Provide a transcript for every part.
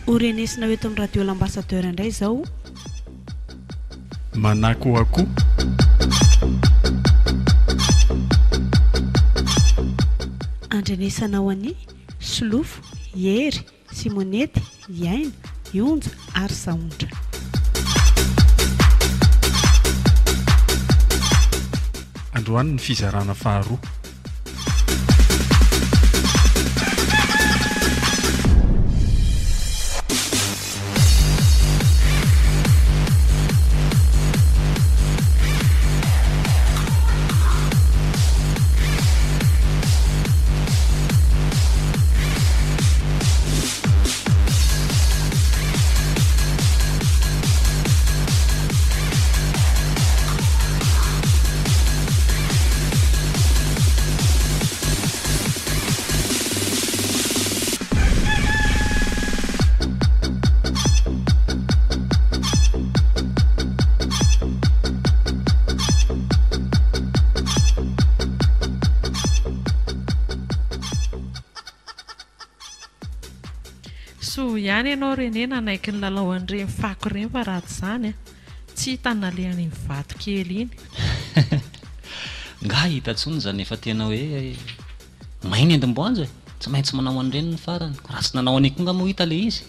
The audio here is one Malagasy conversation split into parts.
Ho renesinao eto amin'ny Radio L'Ambassadeur indray izao. Manakoako. Andrenesanao an'i Solofo, Hery, Simonety, Iaina, Ionja ary Sahondra. Androany ny fizarana faharoa. Soa ihany ianao René nanaiky ny lalao an'ireny fako ireny fa raha tsy izany an, tsy hita ny nalehan'iny vato kely iny. Nga hita intsony izany efa tena hoe may ny endim-boanjo e! Tsy maintsy manao an'ireny ny farany, raha tsy nanao an'iny koa nga moa hita ilay izy?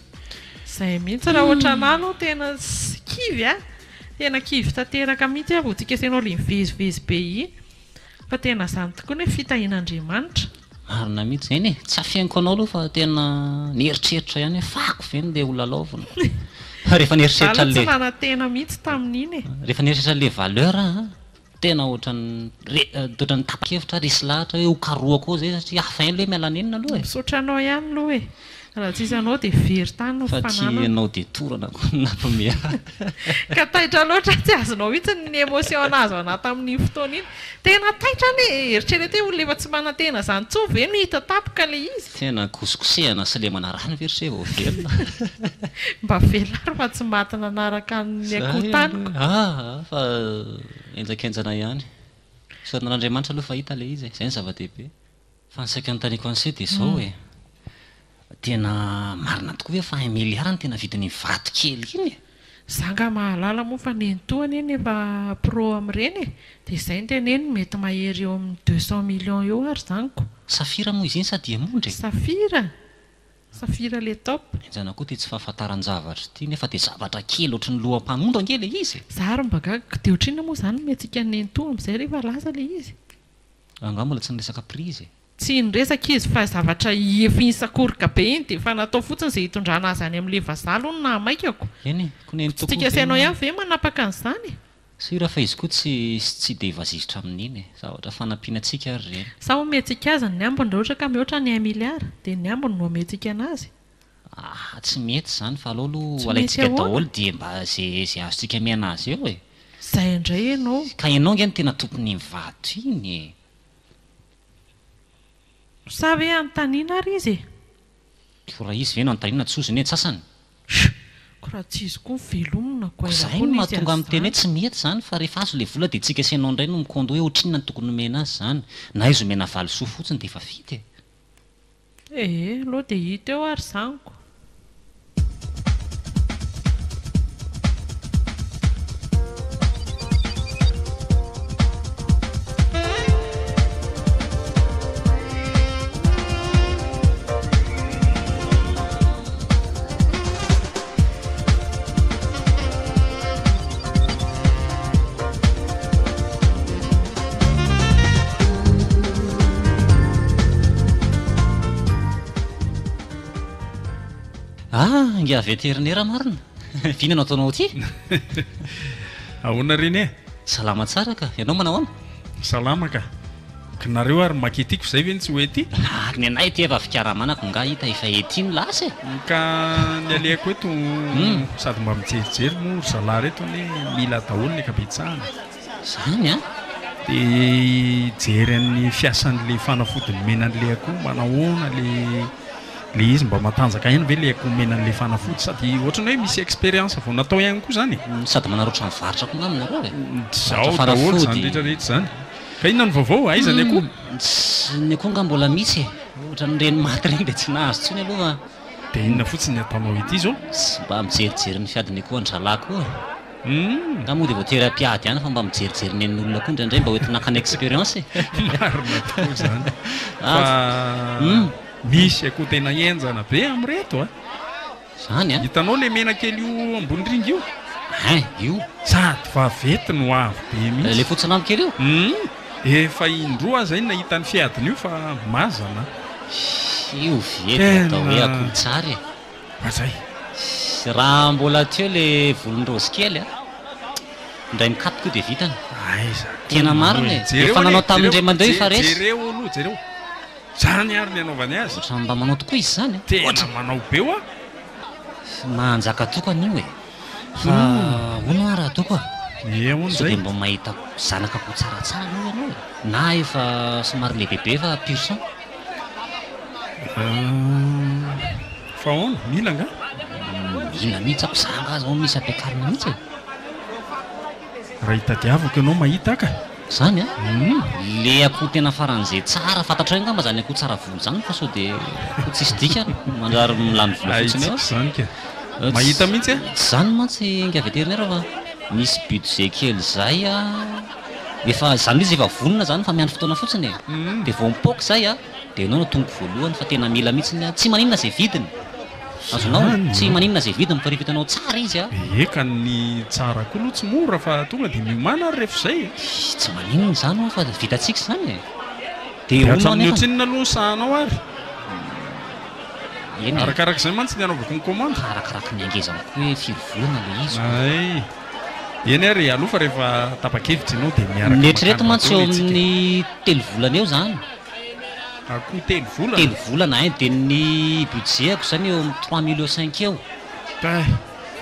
Izay mihitsy, raha ohatran'ahy aloha tena kivy a! Tena kivy tanteraka mihitsy aho vao tsika sy ianao ilay mivezivezy be iny. Fa tena izany tokoa ny hoe fitahian'Andriamanitra. Marina mihitsy. Eny e, tsy afeniko anao aloha fa tena nieritreritra ihany hoe fako ve no ndeha ho lalaovina. Rehefa nieritreritra Za aloha tsy an'le. nanantena mihitsy tamin'iny e. Rehefa nieritreritra an'le valeur aho an, tena ohatran'ny re, ohatran'ny tapa-kevitra aho, resy lahatra hoe ho karohako ao izay satria hafa ihany ilay hoe miala nenina aloha e. Misaotra anao ihany aloha e. Raha tsisy anao dia very tany ny Fa ty fananana. ianao dia torana koa no nampime ahy. Ka taitra loatra tsy azonao mihitsy ny émotion nahazo anah tamin'iny fotoana iny. Tena taitra anie e! Eritrereto hoe olona efa tsy manantena izany intsony ve no hita tampoka ilay izy? Tena kosikosehana sy lemana rano ve ry se vao velona? Mba velona ary fa tsy maty nanaraka ny Zay akoho taniko. aloha e! Aa fa henjakenjana ihany. Isaorana an'Andriamanitra aloha fa hita ilay izy e! Izay no zava-dehibe. Fa ny saika anontaniako an'ise dia izao e, tena marina tokoa ve fa un milliard no tena vidin'iny vato kely iny e? Za nga mahalala moa fa nenitoa anie no efa pro amin'ireny e, dia izay no teneniny mety mahery eo amin'ny 200 millions eo ary izany ko. Safira moa izy iny sa diamondra e? Safira! Safira le top. Henjana koa ity tsy fahafantaran-javatra ity nefa dia zavatra kely ohatry ny loham-panondro ange ilay izy e! Za ary mba gaga, dia ohatrinona moa izany no omentsika an'i nenitoa amin'izay rehefa lasa ilay izy? Angaha mbola tsy niresaka prise e? Tsy niresaka izy fa zavatra efa iny sakoroka be iny dia efa natao fotsiny izay hitondrana azy any amin'ilay vazaha aloha no nahamaikako. Eny e, ko neny Tsy tokoa tsika ve sy ianao no. ihany ve manapaka an'izany e? Sûr fa izy koa tsy tsy dia vazizitra amin'iny e, zavatra fanampiana antsika ary ireny. Sa omentsika azy ny ambiny raha ohatra ka mihoatra ny un milliard dia ny ambiny no omentsika anazy? Ah tsy mety izany fa aleo aloha Tsy mety alaintsika ahoana? daholo dia mba ze ze azontsika amiana azy eo e! Zay indray ianao. Ka ianao ange no tena tompon'iny vato iny e! Sa ve anontaniana ary izy e? Ko raha izy ve no anontaniana tsy ozona e antsasany? Sh! Ko raha tsy izy koa ny velomina ko Ko aiza zay koa no no izy mahatonga miteny hoe an'izany? tsy mety izany fa rehefa azo le vola dia tsika sy ianao indray no mikaondoha hoe ohatrinona no tokony omena azy izany na izy omena valisoa fotsiny dia efa vita e! Ee, aleo dia hita eo ary izany ko. Ah, ingahy vétérinaire marina. Vina no ataonao aty? Ahoana René? Salama tsara ka. Ianao manao ahoana? Salama ka. K'nareo ary maketiko izay ve no tsy ho ety? Ah, ny anay ety efa fikaramana ko nga hita efa ety ny lasa e! Ka ny alehako eto sady mba mijerijery moa ry zalahy reto anie mila daholo ny ankabetsahany. Zany an! Dia hijery an'ny fiasan'le fanafody nomena an'le akoho manahoana le le izy mba matanjaka ihany ve le akoho omena an'le fanafody sady ohatran'ny hoe misy expérience vao natao ihany koa zany e! Sady manaraotra mivarotra koa ngamba nareo e! Zao daholo izany rehetra rehetra izany. Ka inona no vaovao? Aiza ny akoho? Tsy, ny akoho angaha mbola misy e! Ohatran'ireny maty ireny dia tsy nahazo intsony aloha fa. Dia inona fotsiny ny ataonao ity izao? Tsy mba mijerijery ny fiadin'ny akoho an-drahalahy koa e. Humm. Nga moa dia voatery hampiady ihany fa mba mijerijery ny an'olona koa indraindray mba hoentina hakana expérience e. Marina tokoa izany. Fa misy akoho tena henjana be amin'ireto a. Izany an. Hitanao ilay mena kely io ambony ringa io? Hein, io. Sady vaventy no avo be mihitsy. Ilay fotsy rano kely io? Humm. Efa indroa aho izay nahita ny fiadiny io fa mazana. Io ve dia atao hoe akoho tsara e. Fa zay. Raha mbola teo le volon-draozy kely a, indray mikatoka io dia vitany. Aiza koa Tena marina e. Jereo Efa anie, nanao tamin'ny jereo, indray mandeha io fa resy. jereo aloha, jereo. Zany ary ny anaovany azy. Ohatran'ny mba manao tokoa izy izany a. Tena manao be hoa. Manjaka tokana io e. Fa hono hoa raha toa koa. Ie hono Sao zay. dia mba mahita zanaka akoho tsaratsara aloha ianao e. Na efa somary lehibebe fa pur sang. Fa ahoana? Mila angaha? Mila mihitsy aho, za angaha zao misy ampiakarina mihitsy e. Raha itadiavako ianao mahita ka. Zany an? Le akoho tena faran'izay tsara fantatrao angamba zany akoho tsara volo zany fa sao de akoho tsisy dikany manjary milany vola fotsiny eo. Ahitsiko zany ka. Mahita mihitsy an? Tsy zany mantsy ingahy vétérinaire fa misy budget kely zay an, efa zany izy efa vonona zany fa miandry fotoana fotsiny e, de vao mipoaka zay an, de enao no tongo voalohany fa tena mila mihitsy ny tsy maninona zay vidiny. Azonao? Zany Tsy an! maninona izay vidiny fa rehefa hitanao tsara izy a! Ee ka ny tsara koa aloha tsy mora fa tonga dia miomàna ary rehefa izay e! Tsy maninona izany ho'a fa vitantsika izany e! Dia Dia hono hatramin'ny anefa. ohatrinona aloha ny sahanao ary? Eny e! Arakarak'izay mantsy ny anaovako ny commande. Ka arakaraky ny hangezany koa hoe firy volana ilay izy ko. Hay! Eny ary e, aleo fa rehefa tapa-kevitra ianao dia miaraka Ny makany eritrereto mantsy eo daholo isika e! amin'ny telo volana eo izany. Akoho telo volana? Telo volana ein, dia ny budget-ko izany eo amin'ny trois millions cinq eo. Kay,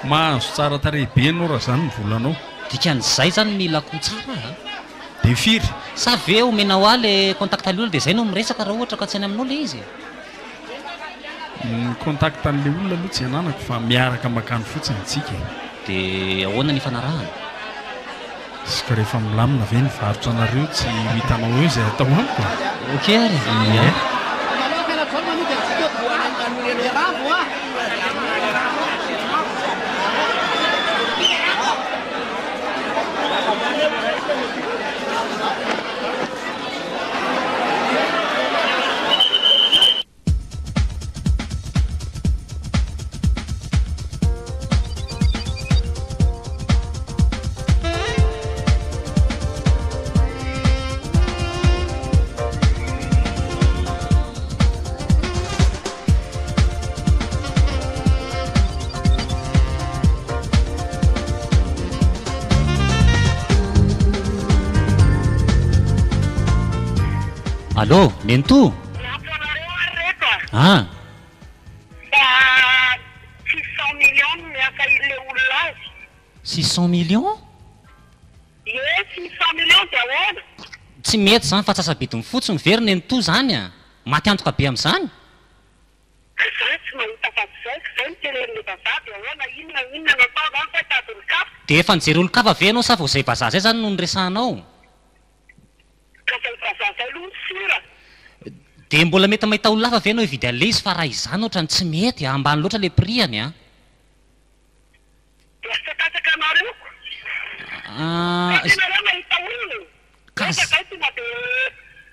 mahazo tsara tarehy be ianao raha izany ny volanao. Dikan'izay izany mila akoho tsara a! Dia firy? Sa ve omenao ahy le contact an'ilay olona dia izay no miresaka raha ohatra ka tsy any aminao ilay izy e? Ny contact an'ilay olona aloha tsy ananako fa miaraka makany fotsiny tsika e. Dia ahoana ny ifanarahana? Izy ka rehefa milamina ve ny varotra anareo tsy ho hitanao eo izay atao amiko e? Ok ary e! Ie. Allô, Nenitoa? Miantso anareo ary reto a! Ah! Fa 600 millions no miasa ilay olona azy. 600 millions? Ie, 600 millions dia ahoana? Tsy mety izany fa antsasa-bidiny fotsiny ve ry Nenitoa izany a! Maty antoka be amin'izany? Ka za tsy mahita afa-tsy izay, ka izay no tenenin'ilay vazaha dia ahoana, inona inona no atao izany fa hitady olon-kafa? Dia efa nijery olon-kafa ve ianao sa vao izay vazaha izay izany no niresahanao? Ka zay vazaha zay aloha ny sur a! Dia mbola mety mahita olona hafa ve ianao hividy an'ilay izy fa raha izany ohatran'ny tsy mety a, ambany loatra ilay prix-ny a. Dia asakasaka anareo ko! Ah, Fa nareo mahita olona e! Ka Nefa zay tonga dia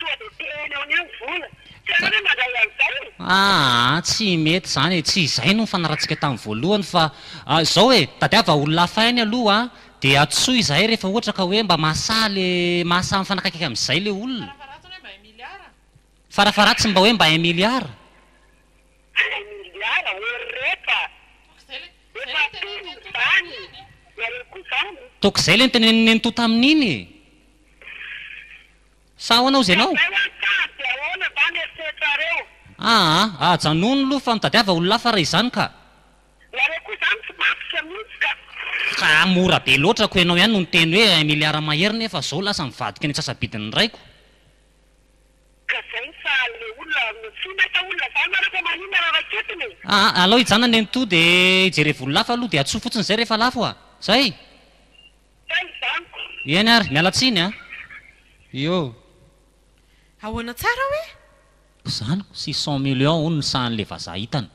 tonga dia tehina eo anio ny vola. Tsy hainao ve mandray an'izay e? Aa tsy mety izany e, tsy izay no nifanarahantsika tamin'ny voalohany fa izao e, tadiava olona hafa ihany aloha a, Dia antsoy izahay rehefa ohatra ka hoe mba mahasahy le mahasahy mifanakaikaiky amin'izay le olona. Farafaharatsiny hoe mba un milliard. Farafaharatsiny mba hoe mba un milliard. Un milliard ô refa efa feno izany nareo koa zany. Toaka izay le notenenin'i Nenitoa tamin'iny e! Sa ahoana hozy ianao? Ka zay an tsary dia ahoana zany eritreritrareo? Aa ajanony aloha fa mitadiava olona hafa raha izany ka. Nareo koa zany tsy matotra mihitsy ka. Ka mora be loatra ko ianao ihany no niteny hoe un milliard mahery nefa zao lasa mivadika ny antsasabidin'ny raiko. Ka zay fa le olona no tsy mahita olona zany nareo fa maninona raha raiketina e. Aa alao hijanona nenitoa de hijerevo olona hafa aloha de antsoy fotsiny zay rehefa lafo a! Zay! Zay izany ko. Eny ary, miala tsiny a! Io. Ahoana tsara hoe? Zany ko, 600 millions hono ny sahan'le vazaha hitany.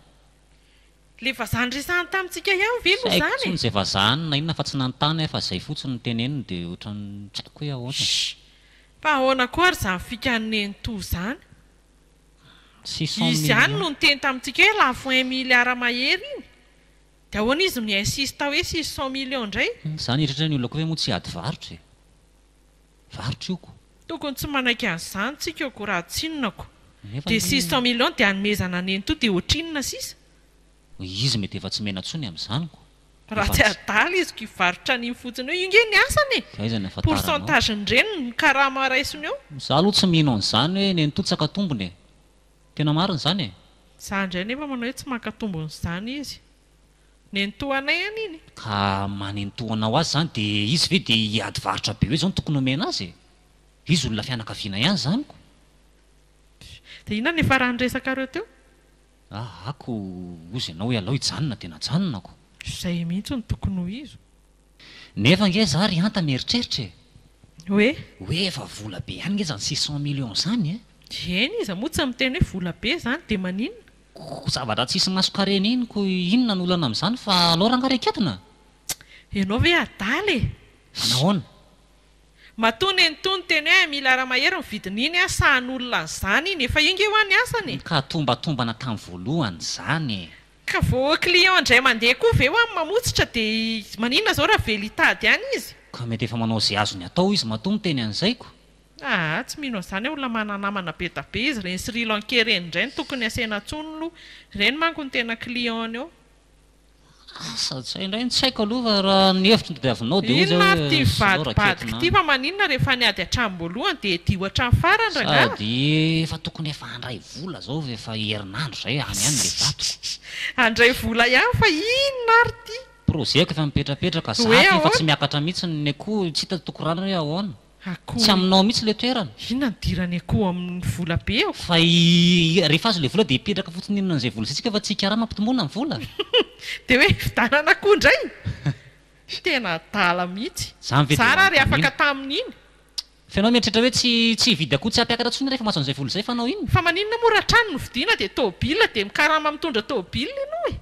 Le vazaha niresahany tamintsika ihany ve Tsy no haiko zany intsony e? izay vazaha any na inona fa tsy nanontany aho fa izay fotsiny no teneniny dia ohatran'ny tsy haiko hoe ahoana e. Shh! Fa ahoana koa ary izany fikan'i nenitoa izany? 600 Izy ihany millions. no niteny tamintsika hoe lafo un milliard mahery iny. Dia ahoana izy no mi-insiste hoe 600 millions indray? Za nieritreritra ny olona koa ve moa tsy hiady varotra e? Varotra io ko. Tokony tsy manaiky an'izany tsika ko raha tsinona ko. Nefa Dia anie. 600 millions dia hanomezana nenitoa dia ohatrinona sisa? Izy mety efa tsy mena tsony amin'izany ko. Raha Efa tsy tsy. adala izy ko hivarotra an'iny fotsiny eo. Io nge ny asany e! Ka aiza ny ahafantaranao? Pourcentage-n'ireny ny karama raisiny eo. Za aloha tsy mino an'izany hoe nenitoa tsy haka tombony e. Tena marina izany e. Za indray nefa manao hoe tsy maka tombony izany izy. Nenitoa anay anie iny. Ka manentoa anao azy izany dia izy ve dia hiady varotra be hoe izao no tokony omena azy e? Izy olona fianakaviana ihany izany ko. Dia inona no niafaran'ny resakareo teo? Ah ako hozy ianao hoe alao hijanona dia najanonako. Izay mihitsy no tokony ho izy. Nefa ange za ry Hanta mieritreritra e! Hoe? Hoe efa vola be ihany nge zany 600 millions zany e! Eny, iza moa tsy miteny hoe vola be izany dia maninona? Ko zavatra tsisy mason-karena iny ko inona no olana amin'izany fa alao rangaha reketina? Ianao ve adala e! Fa nahoana? Matoa nenitoa niteny hoe mila ramahery ny vidin'iny an, sahan'olona an'izany iny, efa io nge hoa ny asany e! Ka tombatombana tamin'ny voalohany izany e! Ka vao client indray mandeha koa ve hoa mamotsitra dia maninona izao raha vely hitady any izy? Ka mety efa manao izay azony atao izy matoa miteny an'izay ko! Aa tsy mino an'izany aho olona mananamana be da be izy ireny Sri Lankais ireny indray no tokony asaina antsony aloha ireny manko no tena client-ny eo. Asa zay indray no tsy haiko aloha fa raha ny hevitro no tadiavinao dia hoy Inona zay ary hoe ity aleo mivadibadika raketina ity any. fa maninona rehefa niady hatramin-boalohany dia edio hatramin'ny farany rangaha? Sady efa tokony efa handray vola zao fa efa herinandro zay any ihany le vato. Handray vola ihany fa inona ary ity? Projet-ko efa mipetrapetraka za Hoe aty efa tsy ahoana? miakatra mihitsy ny akoho tsy hita tokorana hoe ahoana. Akoho Tsy aminao mihitsy le toerana. Inona no idiran'ny akoho amin'ny vola be ao? Fa i rehefa azo le vola dia hipetraka fotsiny inona an'izay vola izay tsika fa tsy hikarama ampitomboina ny vola. Dia hoe hividianana akoho indray? Tena adala mihitsy. Zany ve dia Zara ary anontaniana. afaka tamin'iny. Fa ianao mieritreritra hoe tsy tsy hividy akoho tsy hampiakatra intsony rehefa mahazo an'izay vola izay fa hanao inona? Fa maninona moa raha trano no vidiana dia tôbila dia mikarama mitondra tôbila ianao e?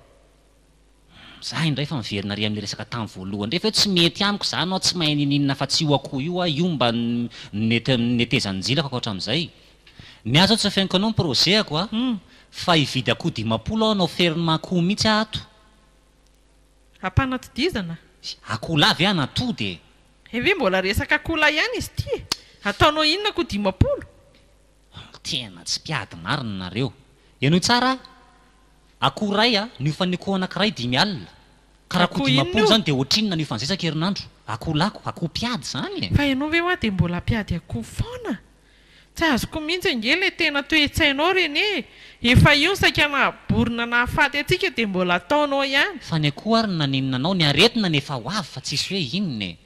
Za indray efa miverina ary amin'ilay resaka tamin'ny voalohany indray fa hoe tsy mety amiko izany aho tsy mahay ninininona afa-tsy io akoho io aho, io mba nety netezan'ny njilako hatramin'izay. Ny ahy zao tsy afeniko anao ny projet-ako a, fa hividy akoho 50 aho hanao ferme akoho mihitsy aho ato. Ampanatodizana? Akoho lahy ve hanatody e? He ve mbola resaka akoho lahy ihany izy ity e? Ataonao inona akoho 50? Tena tsy mpiady marina nareo. Henoy tsara a! Akoho iray a, ny hofan'ny akoho anankiray 50. Ka raha akoho Akoho inona 50 io? zany dia ohatrinona ny hofan'izay isan-kerinandro? Akoho lako, akoho mpiady zany e! Fa ianao ve hoa dia mbola mpiady akoho foana? Tsy azoko mihitsy ange ilay tena toe-tsainao René e! Efa io ny saika nahaborona nahafaty antsika dia mbola ataonao ihany. Fa ny akoho ary no naninona anao? Ny aretina no efa ho avy fa tsisy hoe inona e!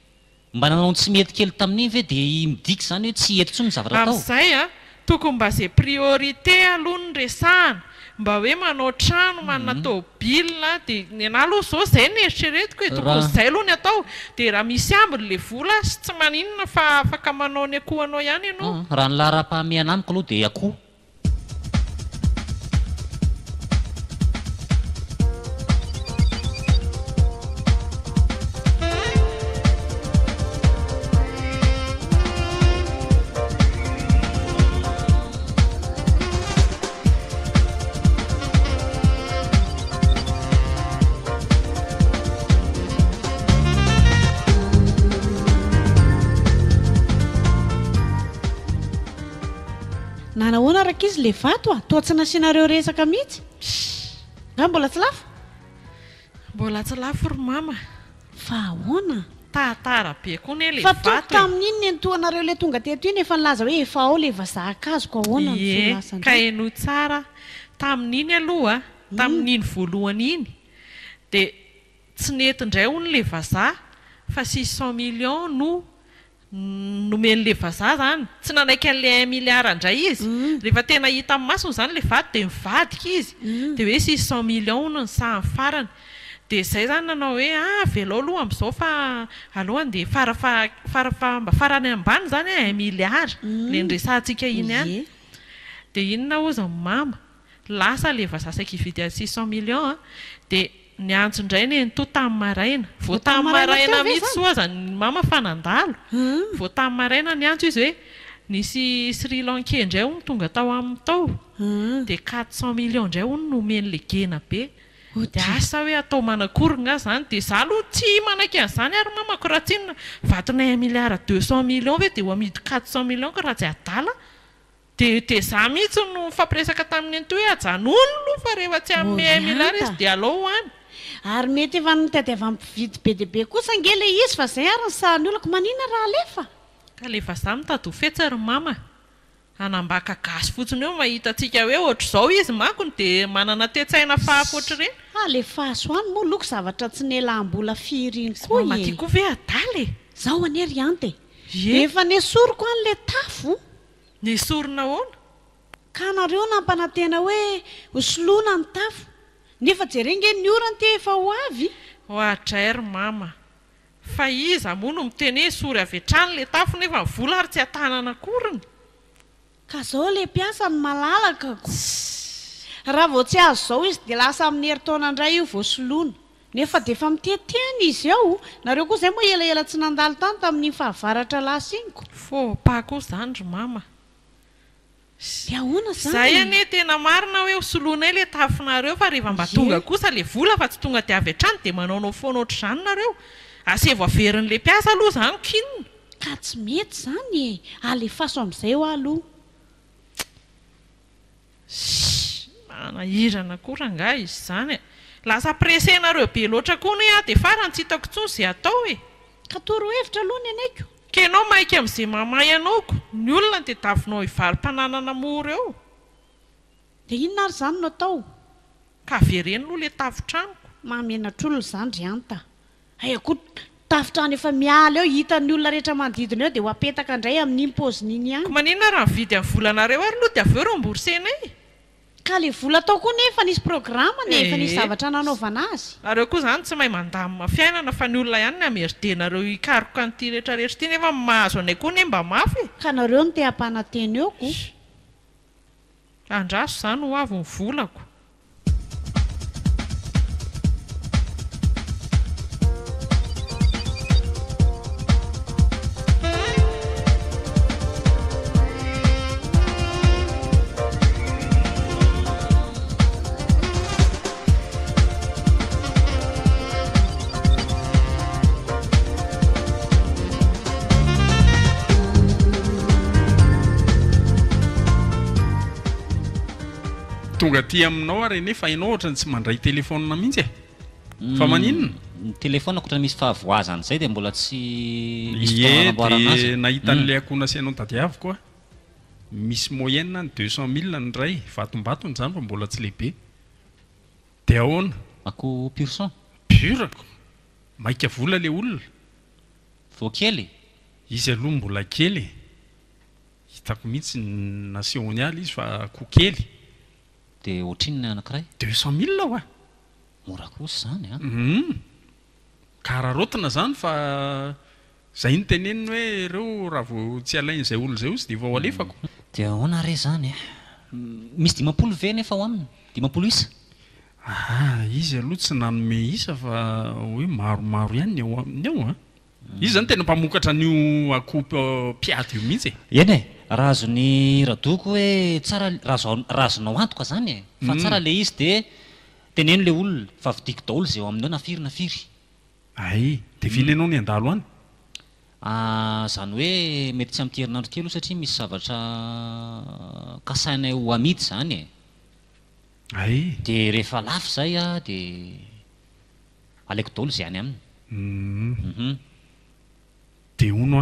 Mba nanao ny tsy mety kely tamin'iny ve dia midika izany hoe tsy hety intsony ny zavatra atao? Amin'izay a, tokony mba izay priorité aloha no resahana, mba hoe manao trano, manana tôbila, dia ny anah aloha izao izay no eritreretiko e, tokony Raha. izay aloha ny atao, dia raha misy ambiny ilay vola sy tsy maninona fa afaka manao ny akohonao ihany ianao. Raha ny laharam-pahamehana amiko aloha dia akoho. Nanahoana rankizy le vato a? Toa tsy nasianareo resaka mihitsy. Nga mbola tsy lafo? Mbola tsy lafo ry mama. Fa ahoana? Tahatara be koa ne le Fa tonga vato e. tamin'iny nentoanareo le tonga teto iny efa nilaza hoe efa ao le vazaha akazoko ahoana no tsy ho Ie, lasa ka indray? henoy tsara, tamin'iny aloha, tamin'iny voalohany iny, dia tsy nety indray hono le vazaha fa 600 millions no Nomen'ilay vazaha izany. Tsy nanaiky an'ilay un milliard indray izy. Rehefa tena hita amin'ny masony izany ilay vato dia nivadika izy. Dia hoe 600 millions hono ny sahany farany. Dia izay izany nanao hoe ah avelao aloha amin'izao fa aleo handeha fara faha fara faha mba farany ambany izany un milliard. Ilay niresahantsika iny ihany. Dia inona hozy ny mama. Lasa le vazaha saika hividy azy 600 millions a, dia niantso indray nenitoa tamin'ny maraina. Vao Vao tamin'ny tamin'ny maraina maraina teo ve mihitsy izany? soa aza ny mama fa nandalo. Hum. Vao tamin'ny maraina niantso izy hoe nisy Sri Lankais indray hono tonga tao aminy tao. Hum. Dia 400 millions indray hono nomen'le gena be. Dia Odia. asa hoe atao manakory nga izany. Dia izaho aloha tsy manaiky an'izany ary mamako raha tsy inona. Vatonay 1 milliard 200 millions ve dia ho amidy 400 millions ka raha tsy adala. Dia dia izaho mihitsy no nifampiresaka tamin'ny nenitoa hoe ajanony aloha fa rehefa tsy hanome 1 milliard izy Orianta. dia alao ho any. Ary mety efa nitadiavan'ny mpividy be dia be kosa ange ilay izy fa izay ary ny sahan'ny olako. Maninona raha alefa? Ka le vazaha mitady ho fetsy ry mama. Hanambaka gasy fotsiny eo mahita antsika hoe ohatr'izao izy manko no dia manana toe-tsaina hafahafa ohatr'ireny. Alefaso any moa loko zavatra tsy nelam-bola firy iny Izy koa mama ty e. koa ve adala e? Zao anie ry Anta e. Ie. Efa nesoriko any le tafo. Nesorina ahoana? Ka nareo nampanantena hoe hosoloina ny tafo. Nefa jereo nge ny orana ity efa ho avy. Oadray ry mama. Fa iza moa no miteny hoe esory avy hatrany le tafo nefa ny vola ary tsy an-tanana akoriny? Ka zao le mpiasa no malalaka ko. Raha vao tsy azo zao izy dia lasa amin'ny herintaona indray io vao soloina. Nefa dia efa miteniteny izy ao. Nareo koa zay moa elaela tsy nandalo tany tamin'iny fahavaratra lasa iny ko. Faux pas koa zany ry mama. Dia ahoana Zay zany e? anie tena marina hoe ho soloinay le tafonareo fa rehefa mba Ie. tonga kosa le vola fa tsy tonga dia avy hatrany dia manaonao foana ohatr'izany nareo. Asevo averin'le mpiasa aloha zany k'inona. Ka tsy mety zany e! Alefaso amin'izay hoa aloha. Ssy, manahirana koa rangahy izy izany e. Lasa pressé-nareo be loatra koa anie aho dia farany tsy hitako intsony izay atao e. Ka torohevitra aloha ny anaiko. Ka ianao maika amin'izay mamay anao ko, ny olona no tadiavinao hivarom-pananana mora eo. Dia inona ary izany no atao? Ka avereno aloha ilay tafon-tranoko. Mahamenatr'olona izany ry Anta. Hay koa tafontrano efa miala eo, hitan'ny olona rehetra manodidina eo dia ho apetaka indray amin'iny paoziny iny ihany. Ko maninona raha mividy amin'ny volanareo ary aloha dia avy eo rembourser-nay? Ka le vola tao koa nefa nisy programme e, efa nisy Ee. zavatra nanaovana azy. Nareo koa zany tsy mahay mandamina fiainana fa ny olona ihany no amerdenareo hikaroka an'ity rehetra rehetra ity nefa ny mahazo anay koa anie mba mafy e. Ka nareo no te hampanantena eo ko. Andraso zany ho avy ny volako. Tonga aty aminao ary nefa ianao ohatrany tsy mandray téléphone mihitsy e. Fa maninona? Ny téléphone ohatrany misy fahavoazana izay dia mbola tsy misy Ie, fotoana hanamboarana azy. dia nahita an'ilay akoho nasianao tadiaviko aho. Misy moyenne ny 200 mille ny iray, vatombatony izany fa mbola tsy lehibe. Dia ahoana? Akoho pur sang? Pur ko. Maika vola ilay olona. Vao kely? Izy aloha mbola kely e. Hitako mihitsy ny nasehony ahy ilay izy fa akoho kely. Dia ohatrinona ny anankiray? 200 mille hoa. Mora kosa izany an. Hum. Ka araraotina izany fa izay no teneniny hoe ireo raha vao tsy alain'izay olona izay ozy dia efa ho alefako. Dia ahoana re izany e? Misy 50 ve nefa ao aminy? 50 isa? Ah, izy aloha tsy nanome isa fa hoe maromaro ihany ny ao aminy ao an. Izy izany tena mpamokatra an'io akoho mpiady io mihitsy e. Eny e, raha azon'i Radoko hoe tsara, raha azo, raha azonao antoka izany e, fa tsara ilay izy dia teneno ilay olona fa vidiako daholo izay ao aminy ao na firy na firy. Hay, dia vina ianao ny handalo any? Ah, izany hoe mety tsy amin'ity herinandro ity aloha satria misy zavatra kasainay ho amidy izany e. Hay. Dia rehefa lafo izay ah, dia alaiko daholo izay any aminy. Hum. Dia hono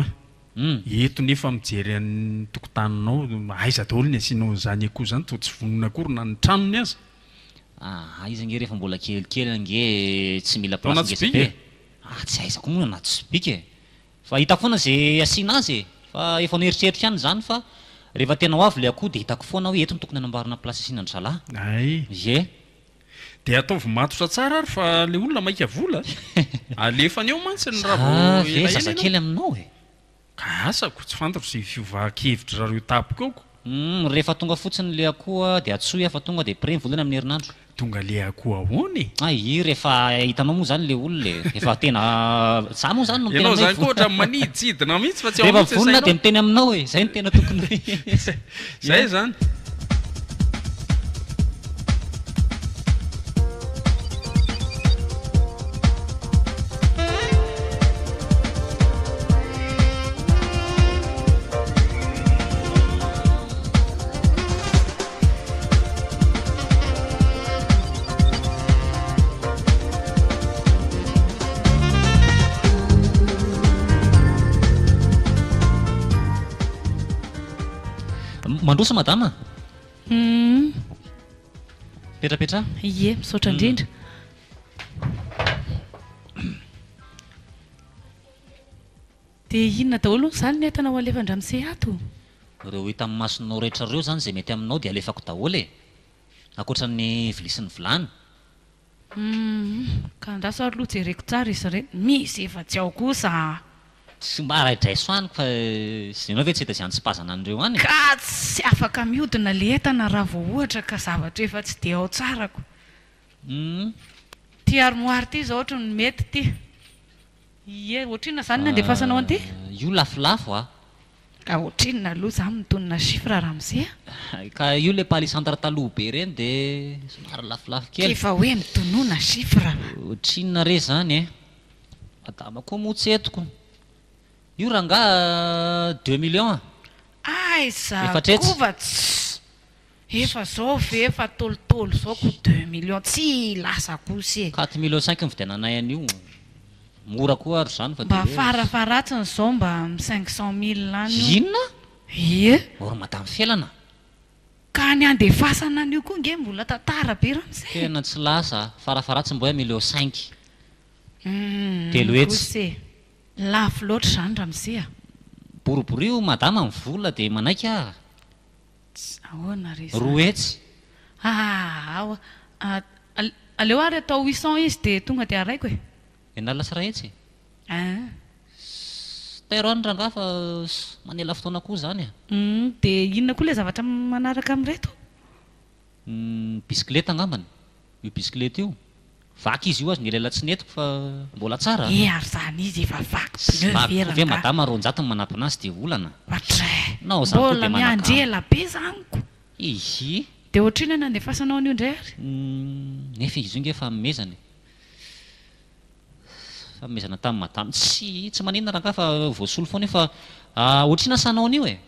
an, eto nefa mijery an'ny tokotaninao, aiza daholo ny asianao an'izany akoho izany, toa tsy vonona akory na ny tranony aza. Aa, izy ange rehefa mbola kelikely ange tsy mila Tao place anaty ngeza sobika be. e? Ah, tsy aiza koa moa anaty sobika e. Fa hitako foana izay asiana azy e. Fa efa noeritreritro ihany izany fa rehefa tena ho avy ilay akoho dia hitako foana hoe eto no tokony hanamboarana place asiana an-dry zalahy. Hay. Ie. Dia ataovy matotra tsara ary fa le olona maika vola a! Alefany eo mantsy ny raha Za vao ve elaela zazakely ianao. aminao e? Ka asako, tsy fantatro izay fiovan-kevitry zareo tampoka eo ko. Humm rehefa tonga fotsiny le akoho dia antsoy aho fa tonga dia prêt ny volana amin'ny herinandro. Tonga le akoho ahoana e? Hay rehefa hitanao moa zany le olona e, efa tena za moa zany no miteny Ianao aminao zany koa hoe ohatran'ny maniditsidina mihitsy fa tsy ao rehefa mihitsy ny vonona sainao. dia miteny aminao e, zay no tena tokony ho izy. Zay zany. Mandroso madama. Hum. Petrapetraha. Ie, misaotra indrindra. Dia inona daholo hono izany ny entana ho alefan-dramose ato? Ireo hita amin'ny masonao rehetra ireo izany izay mety aminao dia alefako daholo e! Ankoatra ny vilia sy ny vilany. Humm, ka andraso ary aloha jereko tsara izy ireny. Misy efa tsy ao kosa a! Tsy mba raidraiso any fa ianao ve tsy hita izay antsipazana an'ireo any e? Ka tsy afaka mihodina le entana raha vao ohatra ka zavatra efa tsy dia ao tsara ko. Humm. Ty armoire ty zao ohatry ny mety ty. Ie, ohatrinona izany ny andefasanao an'ity? Io lafolafo a! Ka ohatrinona aloha izany mitonona chiffre ramose a? Ka io le palissandre taloha be ireny de somary lafolafo kely. K'efa hoe mitonona chiffre. Ohatrinona re izany e? Madama koa moa tsy entiko. Io rangaha deux millions a! Aiza Efatra hetsy. koa fa tsy Efa zao ve efa tolotolo zao ko deux millions tsy lasa kosa e. Quatre millions cinq nividiananay an'io. Mora koa ary izany fa dia Mba hoe. farafaharatsiny zao mba amin'ny 500 mille any io. Inona? Ie. Or madame Felana. Ka ny andefasana an'io koa nge mbola tantara be ramose e. Tena tsy lasa a. Farafaharatsiny mba hoe million cinq. Humm Telo hetsy. kosa e. Lafo loatra izany ramose a. Boriborio madama ny vola dia manaiky aho. Tsy ahoana re izany? Roa hetsy. Aa ao a, aleo ary atao 800 izy dia tonga dia araiko e. Enina sy iray hetsy e. Aa. Tairo any rangahy fa manela fotoana koa izany a. Humm dia inona koa ilay zavatra manaraka amin'ireto? Ny bisikileta angambany, io bisikileta io. Vaky izy io aza ny elaela tsy nentiko fa mbola tsara a! Eh ary zany izy efa vaky pneu Vaky ve koa ve rangaha? madama 200 ny manampina azy dia olana? Ohatray! Nao zany koa Mbola dia miandry manakana. ela be zany ko! Ihi! Dia ohatr'inona no andefasanao an'io indray ary? Nefa izy io nge fanomezana e! Fanomezana tamin'i madama. Tsy tsy maninona rangaha fa voasolo foana io fa ohatr'inona asanao an'io e?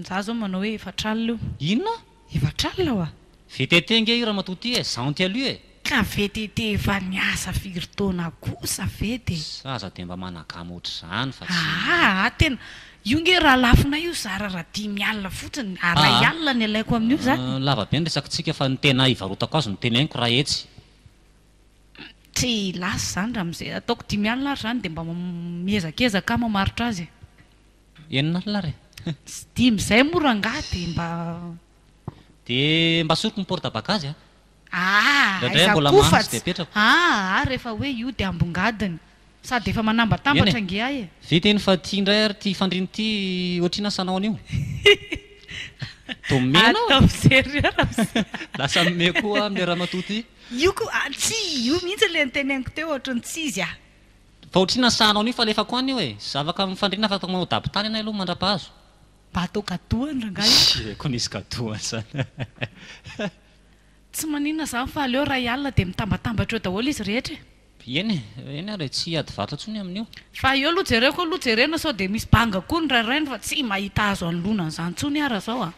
Za zao manao hoe efatr'alina io. Inona? Efatr'alina wa? VTT nge io ramatoa ty e, gentil io e! Ka VTT efa niasa firy taona kosa ve de. Sa aza de mba managama ohatr'izany fa tsy. Aa tena, io nge raha lafonay io zara raha dimy alina fotsiny, aray alina ny alaiko amin'io zany. Lava be ny resakitsika fa ny tena hivarotako azy no teneniko raha etsy. Tsy lasa izany ramose, ataoko dimy alina ary izany de mba miezakezaka aho mamarotra azy e. Enina alina ary e. Tsy dimy izay moa rangahy dia mba. Dia mba asoriko ny porte bagage a. Aa Indraindray aiza mbola koa mamy fa tsy dia tsy apetrako. aa rehefa hoe io dia ambongadiny. Sady efa Eny manambatambatra e. ange ahy e. Vita iny fa ity indray ary ity fandriana ity ohatr'inona asanao an'io? Toa mena aho e. Ataovy sérieux ramose. Lasa mime koa aho amin'ilay ramatoa ity. Io koa a tsy io mihitsy ilay noteneniko teo ohatran'ny tsy izy a. Fa otrina sahanao an'io fa alefako any io e! Zavaka mifandrina afaka manao dabotany anay aloha mandrapahazo. Mba atao cadeau any rangahy io. Tsy haiko nisy cadeau an'izany. Tsy maninona izany fa aleo iray alina dia mitambatambatra eo daholo izy rehetra e. Eny e, eny ary e, tsy hiady varotra intsony amin'io. Fa eo aloha jereko aloha jerena sao dia misy banga koa ny rairainy fa tsy mahita azo anoloana an'izany intsony aho raha izao a.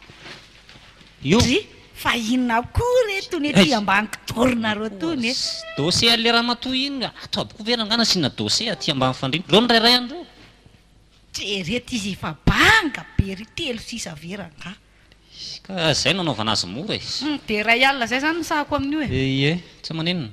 Io. Dry, fa inona koa re tony ety ambany kidoronareo tony e? Dossier an'le ramatoa iny, ato aby koa ve rangahy nasiana dossier aty ambany fandriana? Reo ny rairay an'ireo. Jereto izy efa banga be ry telo sisa ve rangahy? Ka zay no anaovana azy mora e. Hum, dia iray alina zay zany ny sahako amin'io e. Ie, tsy maninona.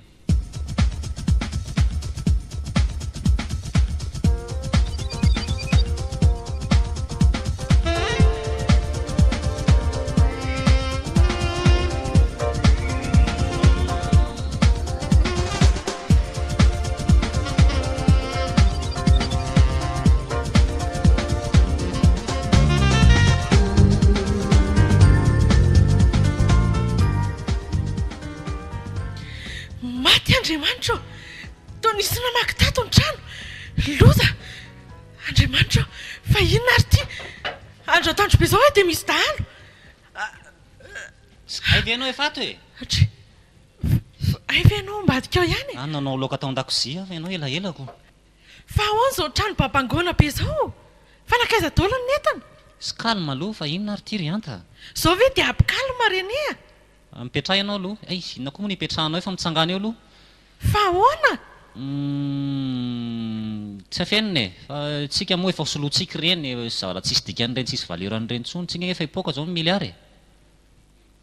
Andriamanitra ô! Toa nisy namaky tato ny trano! Loza! Andriamanitra ô! Fa inona ary ity? Andro atoandro be izao aho dia misy dahalo! Hay ve ianao efa ato e? Dry. Hay ve ianao ambadika ao ihany e? Ah, nanao laoka tao an-dakozia aho fa ianao elaela ko. Fa ahoana izao trano babangoana be izao? Fa nankaiza daholo ny entana? Sy calme aloha fa inona ary ity ry Anta? Izao ve dia ampy calme René a? Mipetraha ianao aloha. Hay, inona koa moa no ipetrahanao eo fa mitsangàna eo aloha. Fa ahoana? Humm, tsy afenina e! Fa tsika moa efa ho solointsika ireny e, zavatra tsisy dikany ireny, tsisy valeur an'ireny intsony, tsika ange efa hipoaka izao ny milliard e!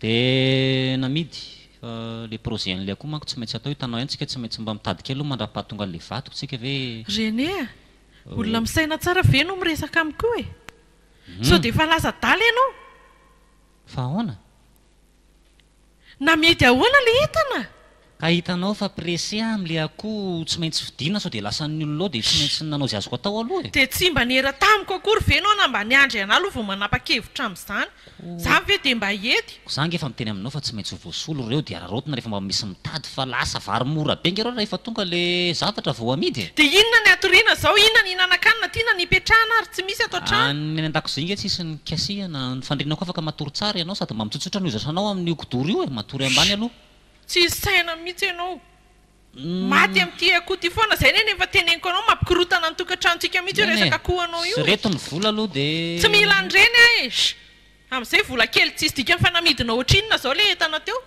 Dia namidy, fa le projet an'ilay akoho manko tsy maintsy atao, hitanao ihany tsika tsy maintsy mba mitady kely aloha mandrapahatonga an'ilay vadiko tsika ve. René a! Olona misaina tsara ve no miresaka amiko io e? Sao dia efa lasa adala ianao? Fa ahoana? Namidy ahoana le entana? Ka hitanao fa pressé aho amle akoho tsy maintsy vidiana sao dia lasan'ny olona ao dia tsy maintsy nanao izay azoko atao aloha e. Dia tsy mba niera tamiko akory ve ianao na mba niandry anah aloha vao manapa-kevitra amin'izany? Izany ve dia mba hety? Ko za ange efa miteny aminao fa tsy maintsy ho voasolo ireo dia araraotina rehefa mba misy mitady fa lasa vary mora be ange ireo rehefa tonga le zavatra vao amidy e. Dia inona ny hatoriana izao? Inona ny hinanan-kanina? Tiana ny hipetrahana ary tsy misy ato an-trano. Any an-dakozia ange tsisy ny kasihana, ny fandriana koa afaka matory tsara ianao sady mba mitsotsotra ny hozatranao amin'io kidoro io e, matory ambany aloha. Tsisy saina mihitsy ianao. Maty amin'ity akoho ity foana. Izay anie no efa teneniko anao, mampikorontana ny tokantranontsika mihitsy io Eny e, resaka akoho anao io e. Reto ny vola aloha dia. Tsy mila an'ireny aho e. Sh! Amin'izay vola kely tsisy dikany fa namidinao ohatrinona izao ilay entana teo?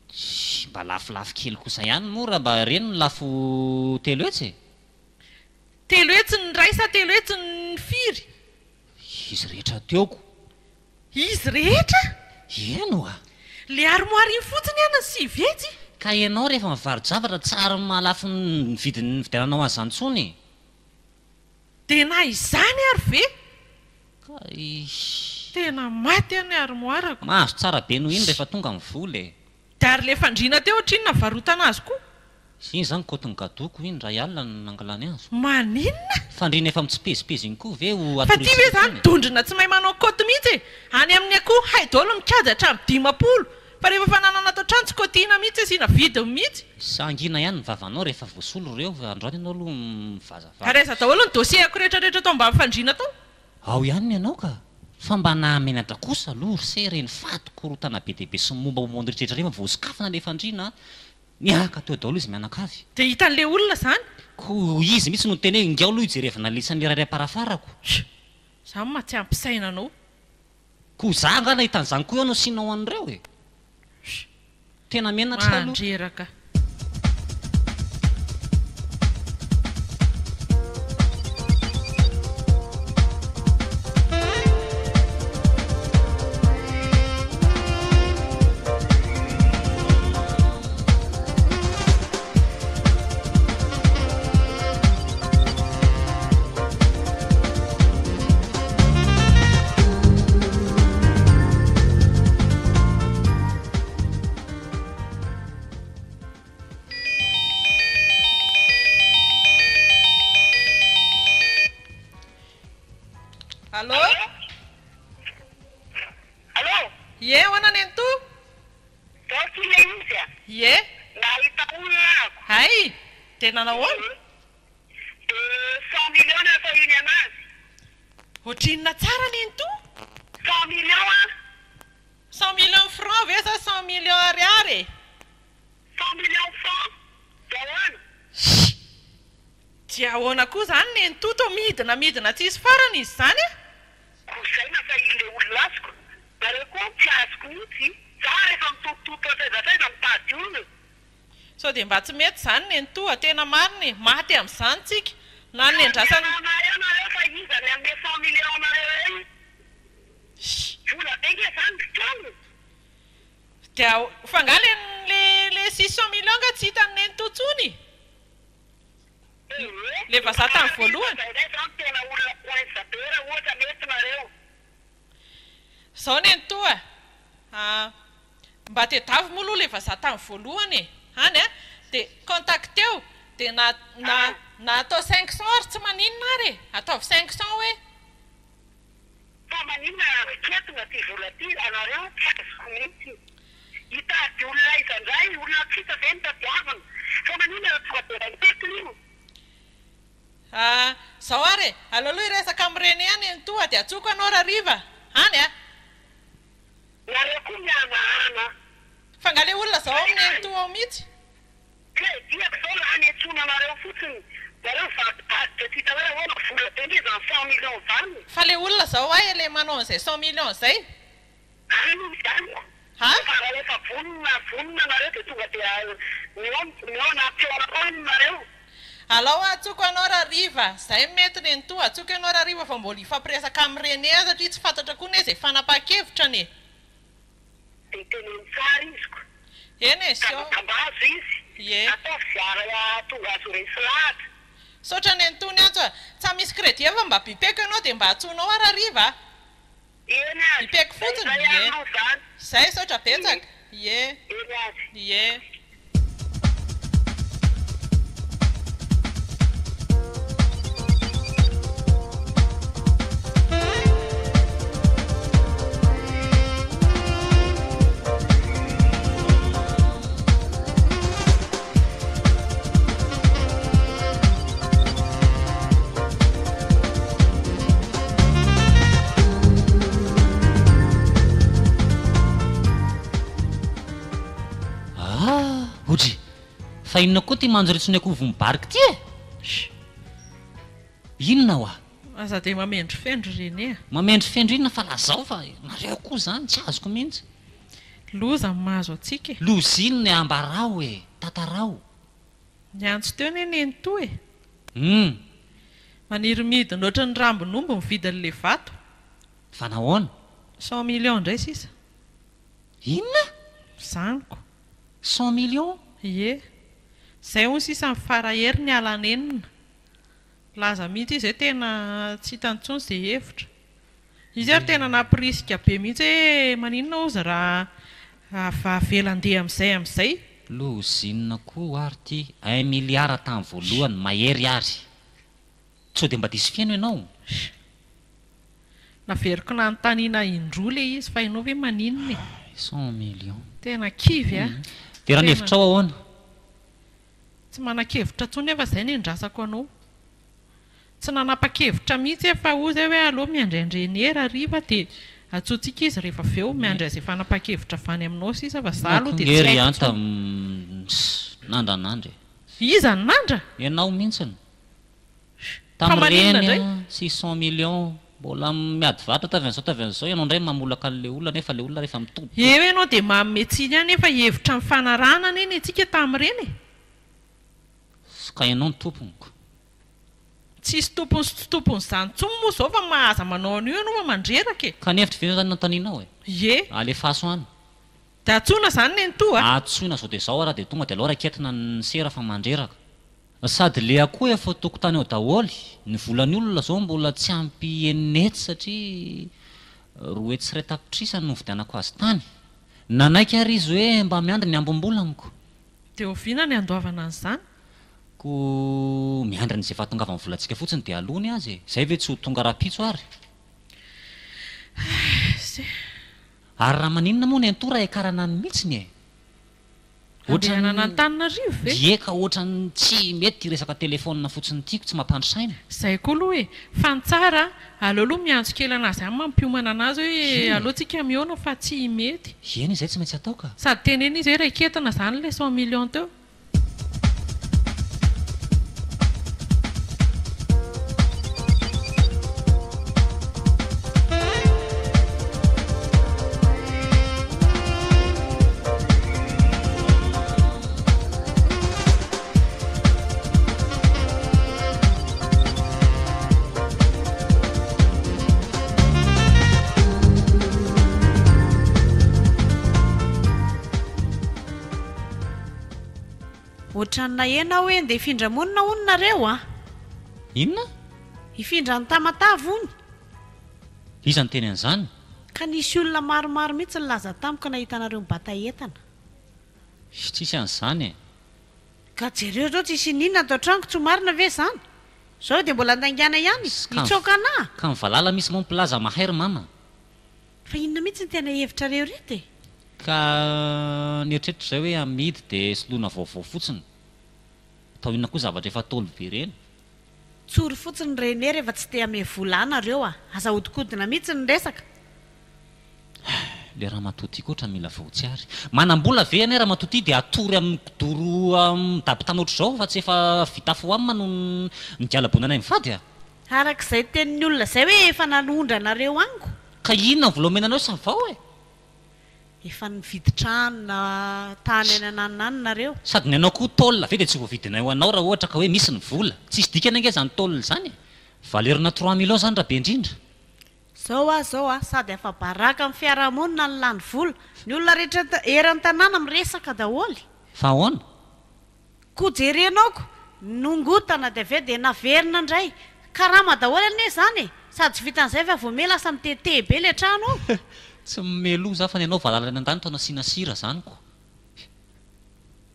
Sh! Mba lafolafo kely kosa ihany moa raha mba ireny no lafo 300 e. 300 ny iray sa 300 ny firy? Izy rehetra teo ko. Izy rehetra? Eny oa! Le armoire iny fotsiny an ny 900. Ka ianao rehefa mivaro-javatra tsy ary mahalafo ny vidin'ny nividiananao azy izany intsony e! Dia na izany ary ve? Kay. Tena maty an ny armoire-ko. Mahazo tsara be noho iny rehefa tonga ny vola e! Dia ary le fandriana teo ohatrinona navarotana azy koa? Iny zany kaotin'ny gadoko iny iray alina no nangalany azy. Maninona? Fandriana efa mitsipezipezy iny koa ve ho Fa ty ve atoritsika zany intsony e? dondrona tsy mahay manao kaoty mihitsy e! Any amin'ny akoho hay daholo mikajy hatramin'ny 50 fa rehefa fananana ato an-trano tsy kaotiana mihitsy asiana vidiny mihitsy. Sangina ihany ny vavanao rehefa voasolo ireo fa androany ianao aloha mivazavaza. Ary aiza daholo ny dossier-ko rehetrarehetra tao ambany fandriana tao? Ao ihany ny anao ka! Fa mba nahamenatra kosa aloha ry se ireny fady korontana be dia be sy ny mombamomba ny rehetrarehetra ireny fa voasokafana ilay fandriana a! Niaraka teo daholo izy mianakavy. Dia hitan'ilay olona izany? Koa izy mihitsy no niteny hoe ingao aloha hijerevana ilay isan'ny rairaim-parafarako. Sh! Izaho ma tsy ampy saina anao. Koa izaho angaha nahita an'izany koa eo no asianao an'ireo e! Sh! Tena menatra aloha. Mandreraka. Allô? Allô? Ie, ahoana nenitoa? Zao ty le izy a! Ie. Nahita olona ako. Hay! Dia nanao ahoana? Dia 100 millions no atao iny anazy. Ohatrinona tsara nenitoa? 100 millions an! 100 millions francs ve sa 100 millions ariary e? 100 millions francs! Dia ahoana? Sh! Dia ahoana koa izany nenitoa toa midina midina tsisy farany izy izany a? Koa zay na fa ile olona azoko, nareo koa tsy azoko mihitsy, za rehefa mitotototo hatraiza hatraiza mitady olona. Sao dia mba tsy mety izany nenitoa, tena marina e, maty amin'izany tsika, na ny nendrasana. Ka nareo nareo fa iza ny hanome 100 millions anareo eo? Sh! Vola be nge zany ry kely. Dia fa nga le le le 600 millions nga tsy hitan'i nenitoa intsony? Ee, Le vazaha tamin'ny voalohany. Zay ndray zany tena olona coince be raha ohatra mety nareo. Zao nenitoa a, mba tedavo moa aloha le vazaha tamin'ny voalohany e, any a, dia contacteo, dia na na na atao 500 ary tsy maninona ary e, ataovy 500 hoe. Fa maninona raha riketina ty vola ty anareo tsy azoko mihitsy. Hitady olona aiza ndray, olona tsy hita ve no tadiavina. Fa maninona raha tonga dia raiketiny io? Ah, zao ary e, aleo aloha hiresaka amin'i René any nenitoa dia antsoiko anao rahariva any a! Nareo koa mihanahana. Fa nga le olona zao ao amin'ny nenitoa ao mihitsy? Crédit-ako zao lany antsoina anareo fotsiny, nareo mivadibadika tsy hita hoe ahoana, vola be nge zany 100 millions zany. Fa le olona zao ay le manao an'izay 100 millions zay? Any izy any. Ha? Fa raha efa vonona vonona nareo dia tonga dia mihaona ampihaona any nareo. Alao antsoiko anao rahariva, zay mety nenitoa, antsoiko ianao rahariva fa mbola hifampiresaka amin'i René aho satria tsy fantatra koa ne zay fanapahan-kevitra ne. Dia teneno tsara izy ko. Eny e, sio. Tambatambazo izy. Ie. Ataovy ze ara tonga azo resy lahatra. Misaotra nenitoa niantso a. Tsa misy crédit fa mba bipeko ianao dia mba antsoinao aho rahariva a. Eny ary. Bipeko fotsiny. Zay Ie. aloha zany. Zay, misaotra betsaka. Ie. Eny ary. Ie. Ah! Odry! Fa inona koa ity manjoritso ny akoho vomibarika ity e? Sh! Inona hoa? Aza dia mamendrofendro René a! Mamendrofendro inona fa lazao fa nareo koa izany tsy azoko mihitsy. Loza ny mahazo antsika e! Loza inona e ambarao e! Tantarao. Niantso teo anie nenitoa e! Hum! Maniry midina ohatry ny rambon'omby ny vidin'ilay vato. Fa nahoana? 100 millions indray sisa. Inona? Izany ko. 100 millions? Ie. Izay hono sisa ny fara hery ny ala nenina. Nilaza mihitsy izy hoe tena tsy hitany intsony izay hevitra. Izy ary tena nampirisika be mihitsy hoe maninona hozy raha avela handeha amin'izay amin'izay. Lozinina koa ary ity, un milliard tamin'ny voalohany, mahery ary. Sao dia mba diso fiheno ianao? Naveriko nanontaniana indroa ilay izy fa ianao ve maninona e? 100 millions. Tena kivy a! Dia raha ny hevitrao ahoana? Tsy manan-kevitra intsony aho fa izay no iandrasako anao. Tsy nanapa-kevitra mihitsy aho fa hoy izay hoe aleo miandry an-dry Renier hariva dia antsointsika izy rehefa avy eo, miandry an'izay fanapahan-kevitra avy any aminao sisa fa za aloha dia tsy haiko intsony. Nandra nandra e. Iza no nandra? Ianao mihitsiny. Fa maninona indray? Tamin'ireny 600 millions mbola miady varotra tavy an'izao tavy an'izao ianao indray mamolaka an'ilay olona nefa ilay olona rehefa mitodika. Eo ianao dia manome tsiny ahy nefa hevitra nifanarahana anie ny antsika tamin'ireny e! Ka ianao no tompony ko. Tsisy tompony sy tsy tompony izany intsony moa izao fa ma aza manao an'io ianao fa mandreraka e! Ka ny hevitro ve zany no anontanianao e? Ie. Alefaso any. Dia antsoina izany nenitoa a! Antsoina zao dia zao ara dia tonga dia aleo raiketina ny sera fa mandreraka. Sady le akoho efa tokotany ao daholo, ny volan'ny olona zao mbola tsy ampy enina hetsy satria 201 tapitrisa no nividianako azy tany. Nanaiky ary izy hoe mba miandry ny ambim-bola amiko. Dia oviana ny handoavana an'izany? Ko miandry an'izay fahatongavan'ny volantsika fotsiny dia aloa ny azy e! Izay ve tsy ho tonga rahampitso ary? Aizz e! Ary raha maninona moa nenitoa raha hiakarana any mihitsiny e? Ohatran'ny Andehanana Antananarivo ve? Ie ka ohatran'ny tsy mety ity resaka telephone fotsiny ity ko tsy mampandry saina. Zay koa aloha e! Fa ny tsara a, aleo aloha miantso kely anazy any mampiomana anazy hoe Eny e! aleo tsika mihaona fa tsy mety. Eny e, zay tsy maintsy atao ka. Sady teneno izy hoe raiketina zany ilay 100 millions teo. Ohatran'ny naheno aho hoe ndeha hifindra monina hono nareo a! Inona? Hifindra any Tamatave hono. Iza niteny an'izany? Ka nisy olona maromaro mihitsy nilaza tamiko nahita anareo mibata entana. Izy tsisy an'izany e! Ka jereo zao tsisy ininona ato an-tranoko tsy ho marina ve izany? Zao dia mbola andaingana ihany? Hitsoaka anah? Ka ny valala misy moa mpilaza mahay ry mama. Fa inona mihitsy no tena hevitrareo ireto e? Ka ny eritreritra izay hoe amidy dia soloina vaovao fotsiny. Atao inona koa zavatra efa ntaolo be ireny? Tsory fotsiny René rehefa tsy te hamehy vola ahy nareo a! Aza ahodikodina mihitsy ny resaka. Le ramatoa ty koa otrany mila voatsiary. Manambola ve anie ramatoa ty de atory amin'ny kidoro midabotana ohatr'izao fa tsy efa vita foam no nigalabona anay mivady a! Araka izay tenin'ny olona izay hoe efa nanondra anareo amiko. Ka inona ny vola omena anao sa vao e? Efa nividy trano na tany any ananona any nareo. Sady ny anao koa tôle ve dia tsy voavidinay ho anao raha ohatra ka hoe misy ny vola. Tsisy dikany ange izany tôle izany e! Valeur-na trois millions izany raha be indrindra. Zao aho zao a, sady afa-baraka amin'ny fiarahamonina ny lany vola. Ny olona rehetra eran'ny tanàna miresaka daholo. Fa ahoana? Ko jerenao ko, nongotana dia avy eo dia naverina indray. Karama daholo anie izany e! Sady tsy vitan'izay fa vao miha lasa mitete be ilay trano ao. Tsy mimeloha za fa ny anao valala any an-danitra no asiana sira zany ko.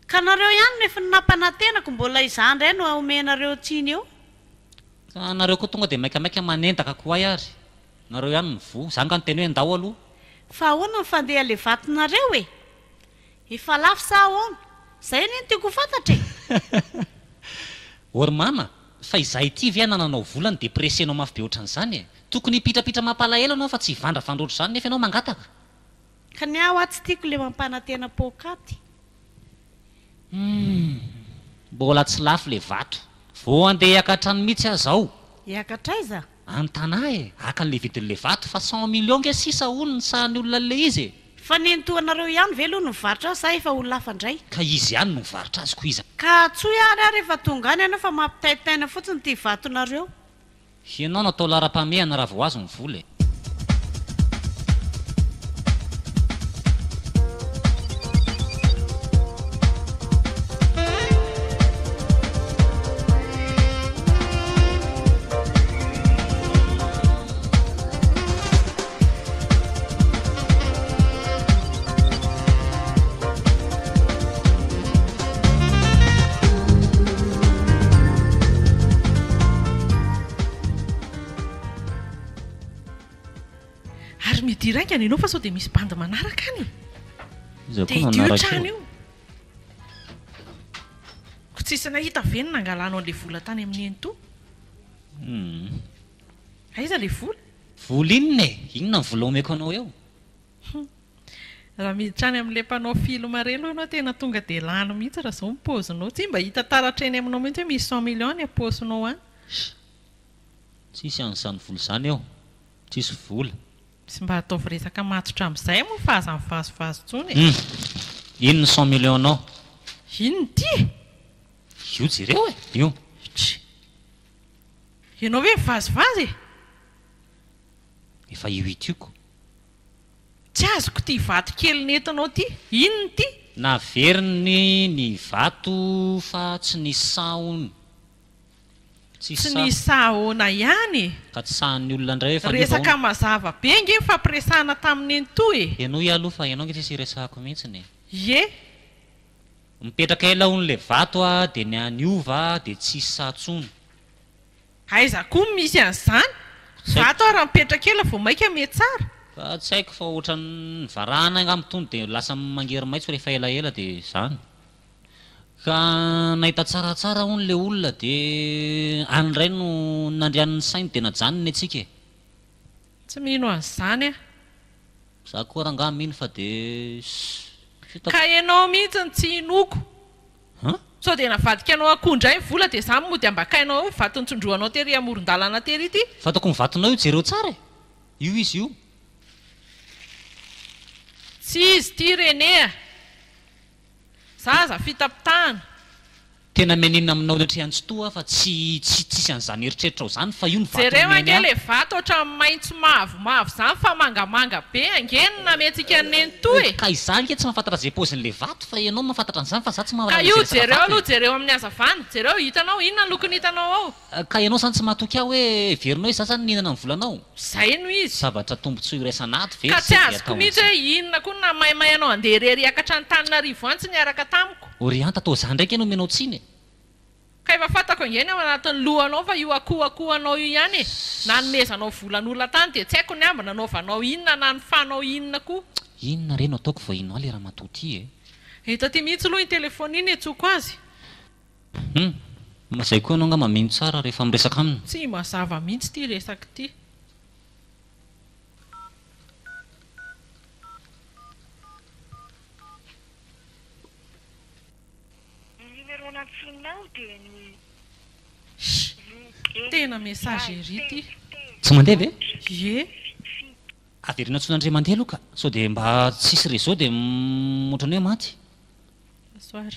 Ka nareo ihany no efa nampanantenako mbola izaho indray no omenareo tsiny eo. Ka nareo koa tonga dia maikamaika manendaka ko hay ary. Nareo ihany no voa. Za nga niteny hoe ndao aloha. Fa ahoana ny fandeha le vatonareo e? Efa lafo sa ahoana? Zay anie no tiako ho fantatra e! Or mama, fa izahay ity ve anananao vola no dia pressenao mafy be ohatran'izany e? Tokony hipitrapitra mampalahelo ianao fa tsy hivandravandra ohatr'izany nefa ianao mangataka. Ka ny ahy hoa tsy tiako le mampanantena poakaty. Humm! Mbola tsy lafo le vato. Vao andeha hiakatra any mihitsy aho zao. Hiakatra aiza? Any Tana e! Haka an'le vidin'le vato fa cent millions nge sisa hono ny sahan'ny olona an'le izy e! Fa nenitoanareo ihany ve aloha no mivarotra azy sa efa olona hafa indray? Ka izy ihany no mivarotra azy ko iza? Ka antsoy ary aho rehefa tonga any ianao fa mampitaintaina fotsiny ity vatonareo. Ianao no atao laharam-pahamehana raha vao azo ny vola e! Ary midira haingana ianao fa sao dia misy bandy manaraka any e. Iza Dia koa no hidio io hanaraka trano eo? io. Ko tsisy nahita ve ny nangalanao an'ilay vola tany amin'ny nenitoa? Humm. Aiza ilay vola? Vola inona e? Inona ny vola omeko anao eo? Humm. Raha miditra any amin'ilay mpanao film ireny aloha ianao tena tonga dia lany mihitsy raha izao ny paozinao. Tsy mba hita taratra eny aminao mihitsy hoe misy cent millions any am-paosinao any. Tsisy an'izany vola izany eo. Tsisy vola. Tsy mba ataovy resaka matotra amin'izay moa fa aza mivazivazy intsony e. Humm. Ino ny cent millions nao? Inona ity e? Io jereo e! Io. Tch. Ianao ve mivazivazy e? Efa io ity ko. Tsy azoko ity vato kely nentinao ity. Inona ity? Naveriny ny vato fa tsy nisy saha hono. Tsisy Tsy saha. nisy saha ahoana ihany e? Ka tsy sahan'ny olona indray hoe efa niova Resaka hono. mazava be ange ny fampiresahana tamin'i Nenitoa e! Henoy aloha fa ianao ange tsisy iresahako mihitsiny e. Ie. Mipetraka ela hono le vato a, dia ny niova dia tsisy saha tsony. Aiza koa no misy an'izany? Tsy haiko. Vato ary mipetraka ela vao maika mihatsara. Fa tsy haiko fa ohatran'ny varahana angamba itony dia lasa mangery maitso rehefa elaela dia izany. Ka nahita tsaratsara hono le olona dia any indray no nandrianiny sainy dia najanony ny antsika e. Tsy mino an'izany aho. Za koa rangaha mino fa dia tsy hitako. Ka enao mihitsy no tsy inoako. An? Sao dia navadikanao akoho indray ny vola dia za mody ambakainao eo vato nitsondrohanao tery amoron-dalana tery ity. Fantako ny vatonao io jereo tsara e! Io izy io. Tsy izy ity René a! Za aza fitapitahana. Tena mianiana aminao anatrehan'i Tsitoha aho fa tsy tsy tsisy an'izany eritreritrao izany fa io ny vato Jereo nomeny ange ahy. le vato ohatran'ny maitso mavo mavo zany fa mangamanga be ange ny namentsika an'i nenitoa e! Ka izaho ange tsy mahafantatra izay paozin'ilay vato fa ianao no mahafantatra an'izany fa izaho tsy Ka mahalala io izay resaka jereo vato aloha e! jereo amin'ny hazavana, jereo hitanao inona ny lokony hitanao ao? Ka ianao izany tsy mahatoky ahy hoe heverinao hoe izaho izany nihinana ny volanao? Zay no izy. Zavatra tombotsoa iraisana ato ve Ka ry tsy se dia azoko atao mihitsy an'izany? hoe inona koa no nahamaimay anao handeha irery hiakatra Antananarivo any tsy niaraka tamiko. Orianta, toa za ndray nge no omenao tsiny e! Ka efa fantako ange ny ao anatin'ny lohanao fa io akohoakohanao io ihany e! Nanomezanao volan'olona tany dia tsy haiko ny ambiny nanaovanao inona na nifanao inona koa. Inona re no ataoko vao hino ahy le ramatoa ty e? Eto aty mihitsy aloha iny telephone iny iantsoako azy. Hum! Zay koa ianao angamba mino tsara rehefa miresaka aminy. Tsy mazava mihitsy ity resaka ity. Ny numéro nantsoinao dia ny Shh! Tena messagerie ity. Tsy mandeha ve? Ie. Avereno antsoina indray mandeha aloha ka, sao dia mba tsisy réseau dia ohatran'ny hoe maty. Soir.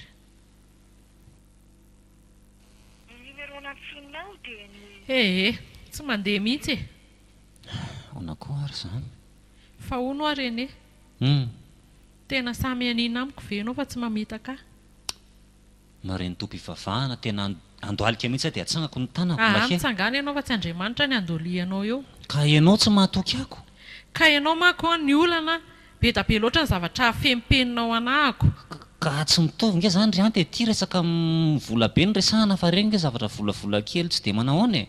Ny numéro nantsoinao dia ny. Ee, tsy mandeha mihitsy e. Ahoana koa ary izany? Fa hono hoa René. Hum. Tena samy mianiana amiko ve ianao fa tsy mamitaka ahy? Maren'ny Tompo ivavahana, tena andohalika mihitsy aho dia atsangako ny tanako mba Aa he. mitsangàna ianao fa tsy Andriamanitra ny andolianao eo. Ka ianao tsy mahatoky ako. Ka ianao manko an, ny olana, be da be loatra ny zavatra afempeninao anahako. Ka tsy mitovy nge zany ry Anta e, ty resaka vola be no resahana fa reny nge zavatra volavola kely tsy de manahoana e.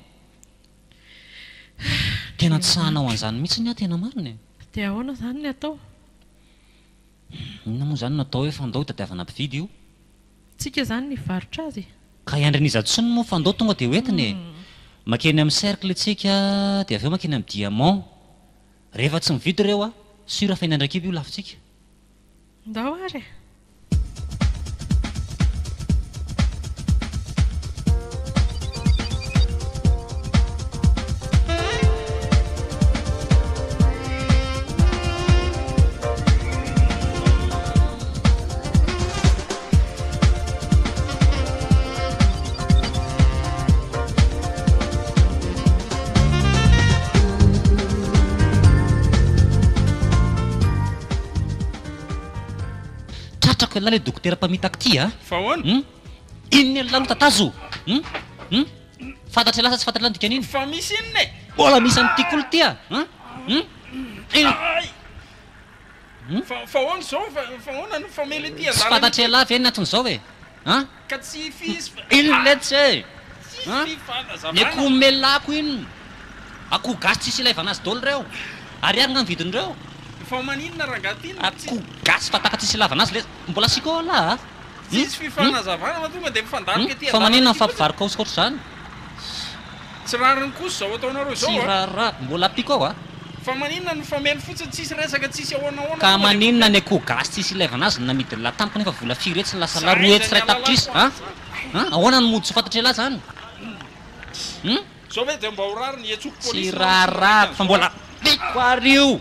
Tena tsy sahy hanao an'izany mihitsiny aho tena marina e. Dia ahoana izany ny atao? Inona moa izany no atao hoe fandao hitadiavana mpividy io? Tsika izany ny hivarotra azy e. Ka hiandry an'iza tsony moa fandao tonga dia hoentina e. Makeny amin'ny cercle tsika dia avy eo makeny amin'ny diamant. Rehefa tsy mividy ireo a, sûr fa eny Andraikiba io lafontsika. Ndao ary e. Tratrako ialahy le dokotera mpamitaka ity a! Fa ahoana? Hum? Inona ialahy no tatazo? Hum? Hum? Fantatr'ialahy sa tsy fantatr'ialahy ny dikan'iny? Fa misy inona e? Mbola misy an'ity koa ity a! Hum? Hum? Inona? Ay! Hum? Fa fa ahoana izao? Fa fa ahoana no famely ity Tsy adalana fantatr'ialahy ity? ve ny anton'izao e? An? Ka tsy fisy fa. Inona letsy e? Tsisy An? Ny fanazavana. akoho melako inona? Akoho gasy tsisy ilaivana azy daholo ireo. Ariary nga ny vidin'ireo? Fa maninona rangahy ty no tsy. Akoho gasy fataka tsisy ilavana azy letsy. Mbola asiako ao lah a! Hum? Tsisy Hum? fifanazavana fa tonga dia Hum? mifandaroka ety Fa adalana maninona ety fotsiny. mifampivaro kaosy ohatr'izany? Tsy rariny kosa izao ataonareo Tsy izao a! raharaha, mbola ampiako ao a! Fa maninona no famely fotsiny tsisy resaka tsisy ahoana ahoana Ka tonga dia maninona famely. ny akoho gasy tsisy ilaivana azy no namidin'lah tamiko nefa vola firy hetsy ny lasa Tsy lah, roa aiza hetsy ny iray alalako tapitrisa a! an'izany. A! Ahoana no mody tsy ho fantatr'elah zany? Hum? Zao ve dia mba ho rariny hiantsoako Tsy polisy nareo tsy manaiky raharahako fa an'izao mbola a! ampiako ary io!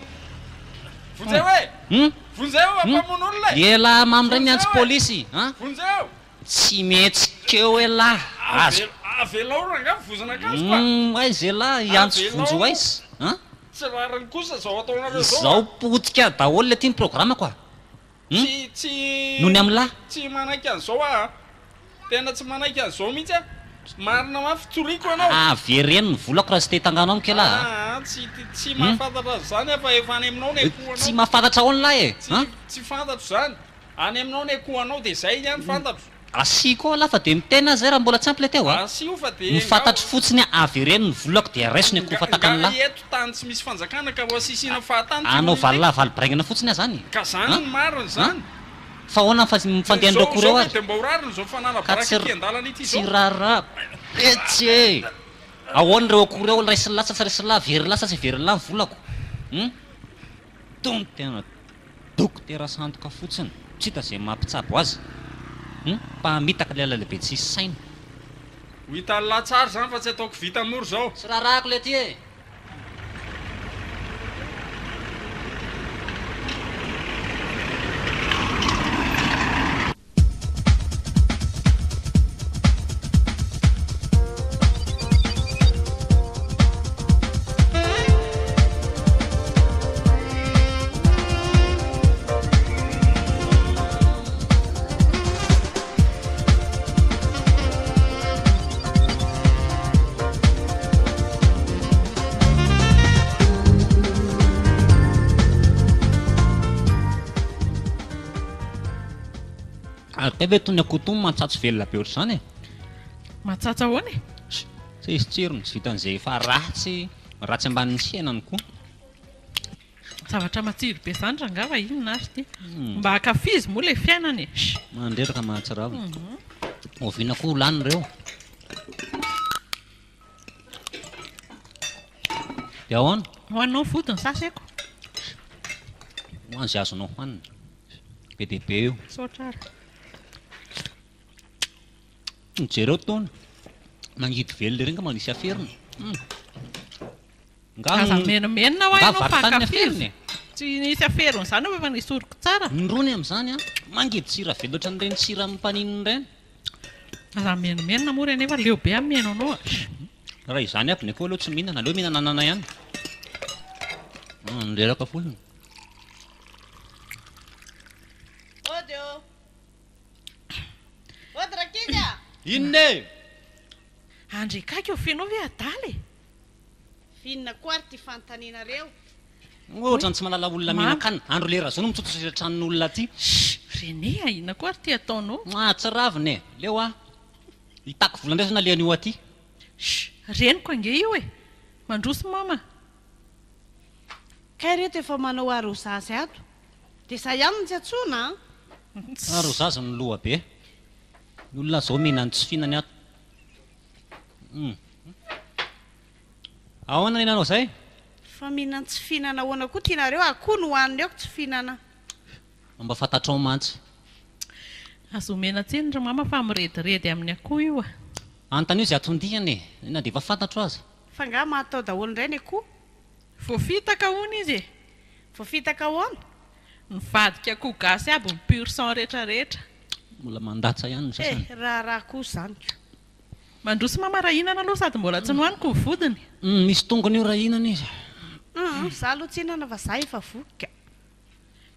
Vonjeo e! Hum? Vonjeo Hum? mpamono olona e! Elah mamy indray miantso Vonjeo e! polisy a! Vonjeo! Tsy mihetsika eo elah! Azo. Avelao rangaha vozona akanjo fa. Humm aiza elah hiantso vonjy ho Avelao. aiza an? Tsy rariny kosa zao ataonareo zao Izao a! potika daholo le ty ny programme-ko a! Humm Tsy tsy Nony amin'lah. tsy manaiky an'izao aho a! Tena tsy manaiky an'izao mihitsy aho! Marina mafy toriko ianao. Avereno ny volako raha tsy te hitangano amiko elah a! Aa tsy tsy Humm mahafantatra an'izany aho fa efa any aminao ny akoho Tsy anao. mahafantatra ahoana lah e! Tsy An? tsy fantatro izany. Any aminao ny akoho-anao dia zay ihany fantatro. Asiako ao lah fa dia miteny aho zay raha mbola tsy ampy le teo a! Asio fa dia Ny engaho. fantatro fotsiny avereno ny volako dia raiso ny akoho Nga fatakan'ny nga lah. eto tany tsy misy fanjakana ka ho asisina fahatany ty Anao olona ity. valolahy valo biraingana fotsiny aho zany Ka zany a! ny marina A! zany. Fa ahoana ny Dia fandehan'ireo zao akoho zao ireo ve ary? dia mba ho rariny zao fanala Ka baraka tsy ity andalana ity tsy zao? raharaha etsy e! Ahoana ireo akoho ireo raisin'ny lah sa tsy raisin'ny lah, averin'ny lah sa tsy averin'ny lah ny volako? Hum? Tony tena Dokotera sandoka fotsiny, tsy hita izay maha mpitsabo azy. Hum, mpamitaka ilay lehibe tsisy saina. Ho hitan'lah tsara izany fa tsy ataoko vita mora izao. Tsy raharahako le ty e! Ary kay ve tony akoho tony matsatso velona be ohatr'izany e? Matsatso ahoana e? Tsisy tsirony, tsy vitan'izay efa ratsy, ratsy ambanin'ny fiainany koa. Zavatra matsiro be izany rangaha fa inona ary ity? Mba ankafizo moa ilay fiainana e! Mandreraka mahatsiravina. Oviana koa ho lany ireo? Dia ahoana? Hohaninao ny vodiny sa aseko? Hohano izay azonao hohanina. Be dia be io. Misaotra ary. Jereo tony. Mangidy velona ery angamba misy aferina. Nga Aza menomenona hoa nga ianao fa varotaniny ankafizo. aferina e. Tsy nisy aferina izany eo fa efa nesoriko tsara. Ny rony amin'izany an, mangidy sira velona ohatran'ireny sira mpaninona ireny. Aza menomenona moa re nefa leo be aho mihaino anao a. Raha izany aby ny akoho aleo tsy mihinana, aleo mihinana anana ihany. Reraka fotsiny. Ody ô! Ody rankizy a! Inona e? Andry akaiky eo f'enao ve adala e? F'inona koa ary ity fanontanianareo? Ohatran'ny tsy mahalala olona Mama. mihinan-kanina. Andro lera zao no mitsotsotra tranon'olona aty. Shh! René a, inona koa ary ity ataonao? Mahatsiravina e! Leo aho. Hitaky vola indray zao nalehan'io aty. Shh! Reniko ange io e! Mandroso mama. Kay reto efa manao arrozazy ato. Dia za ihany no tsy antsoina an! Arrozazy no loha be. Ny olona zao mihinana tsy fihinany ato. Hum. Ahoana ny nanao zay? Fa mihinan tsy fihinana ahoana koa tianareo akoho no hohanina eo ko tsy fihinana. Mba fantatrao mantsy. Aza omena tsiny ry mama fa mirediredy amin'ny akoho io a. Anontanio izay atondiany e, na dia efa fantatro aza. Fa nga mahatao daholo indray ny akoho? Voafitaka hono izy e. Voafitaka ahoana? Nivadika akoho gasy aby ny pur sang rehetra rehetra. Mbola mandatsa ihany ny sasany. Eh, raharaha koa izany ko. Mandroso mama raha hihinana aloha sady mbola tsy nohaniko ny vodiny. Humm misy tongony io raha hihinana izy. Humm, za aloha tsy hihinana fa za efa voky ka.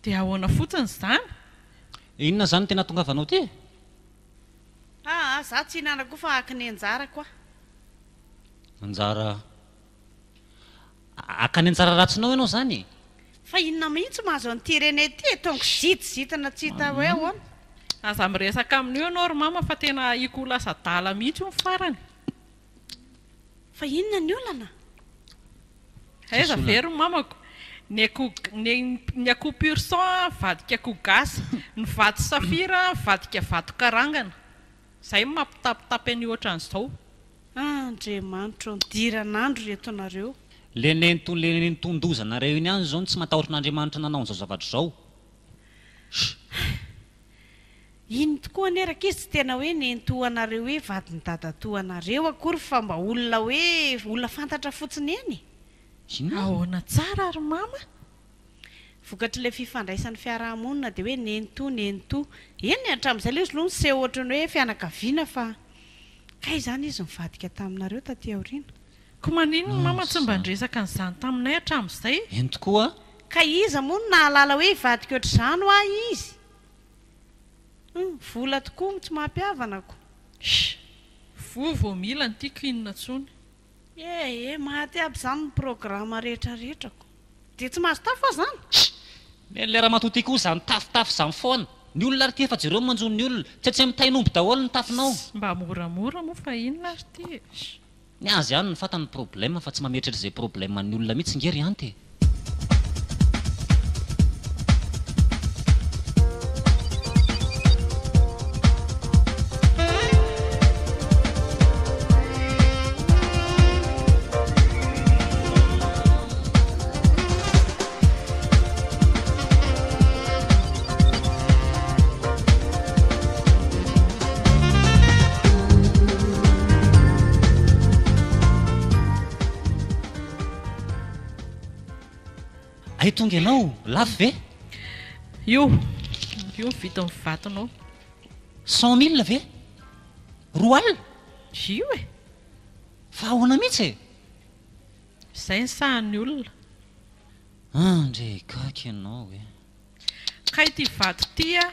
Dia ahoana fotsiny izany? Inona izany no tena ahatongavanao aty e? Aa, za tsy hihinana koa fa haka ny anjarako aho. Anjara. Haka ny anjara ratsinao ianao izany e? Fa inona mihitsy mahazo an'ity René ity e? Tonga zitizitana tsy hita hoe ahoana. Aza miresaka amin'io ianao ry mama fa tena ahiako ho lasa adala mihitsy io ny farany. Fa inona ny olana? Aiza Tsisy ve olana. ry mamako? Ny akoho ny ny akoho pur sang mivadika akoho gasy, ny vato safira mivadika vato karangana. Izay no mampitapitapy an'io ohatran'izao. Andriamanitra ô, nidiran'andro reto nareo. Le nenton le nenton-doza nareo iny ihany zao no tsy matahotra an'Andriamanitra nanao an'izao zavatra izao. Sh. Iny tokoa anie rankizy tsy tena hoe nentohanareo hoe vadin'i dadatoanareo akory fa mba olona hoe olona fantatra fotsiny eny e. Inona? Ahoana tsara ry mama? Vokatr'ilay fifandraisan'ny fiaraha-monina dia hoe nenitoa, nenitoa. Eny e, hatramin'izay ilay izy aloha niseho ohatran'ny hoe fianakaviana fa kay izany izy nivadika taminareo taty aoriana. Ko maninona mama tsy mba Izany. niresaka an'izany taminay hatramin'izay? Eny tokoa. Ka iza moa no nahalala hoe hivadika ohatr'izany hoa izy? Hum, vola tokoa no tsy mampihavana ko. Shh! Voa vao mila ny tiako inona tsony. Eh eh, maty aby izany ny programa rehetra rehetra ko. Dia tsy mahazo tafo aho izany? Shh! Nen'ilay ramatoa ity koa izany tafotafo izany foana. Ny olona ary ity efa jereo ny manjo ny olona. Tsy tsy amin'ny tain'omby daholo ny tafonao. Shh! Mba moramora moa fa inona ary ity e! Shh! Ny azy ihany no fantany ny problème fa tsy mametratra izay problème an'ny olona mihitsy nge ry Anty e! Hay tonga ianao, lafo ve? Io, io ny vidin'ny vatonao. 100 000 ve? 20 alina? Io e! Fa ahoana mihitsy e? Izay ny sahan'ny olona. Andre gaga ianao e. Kay ity vato ity a!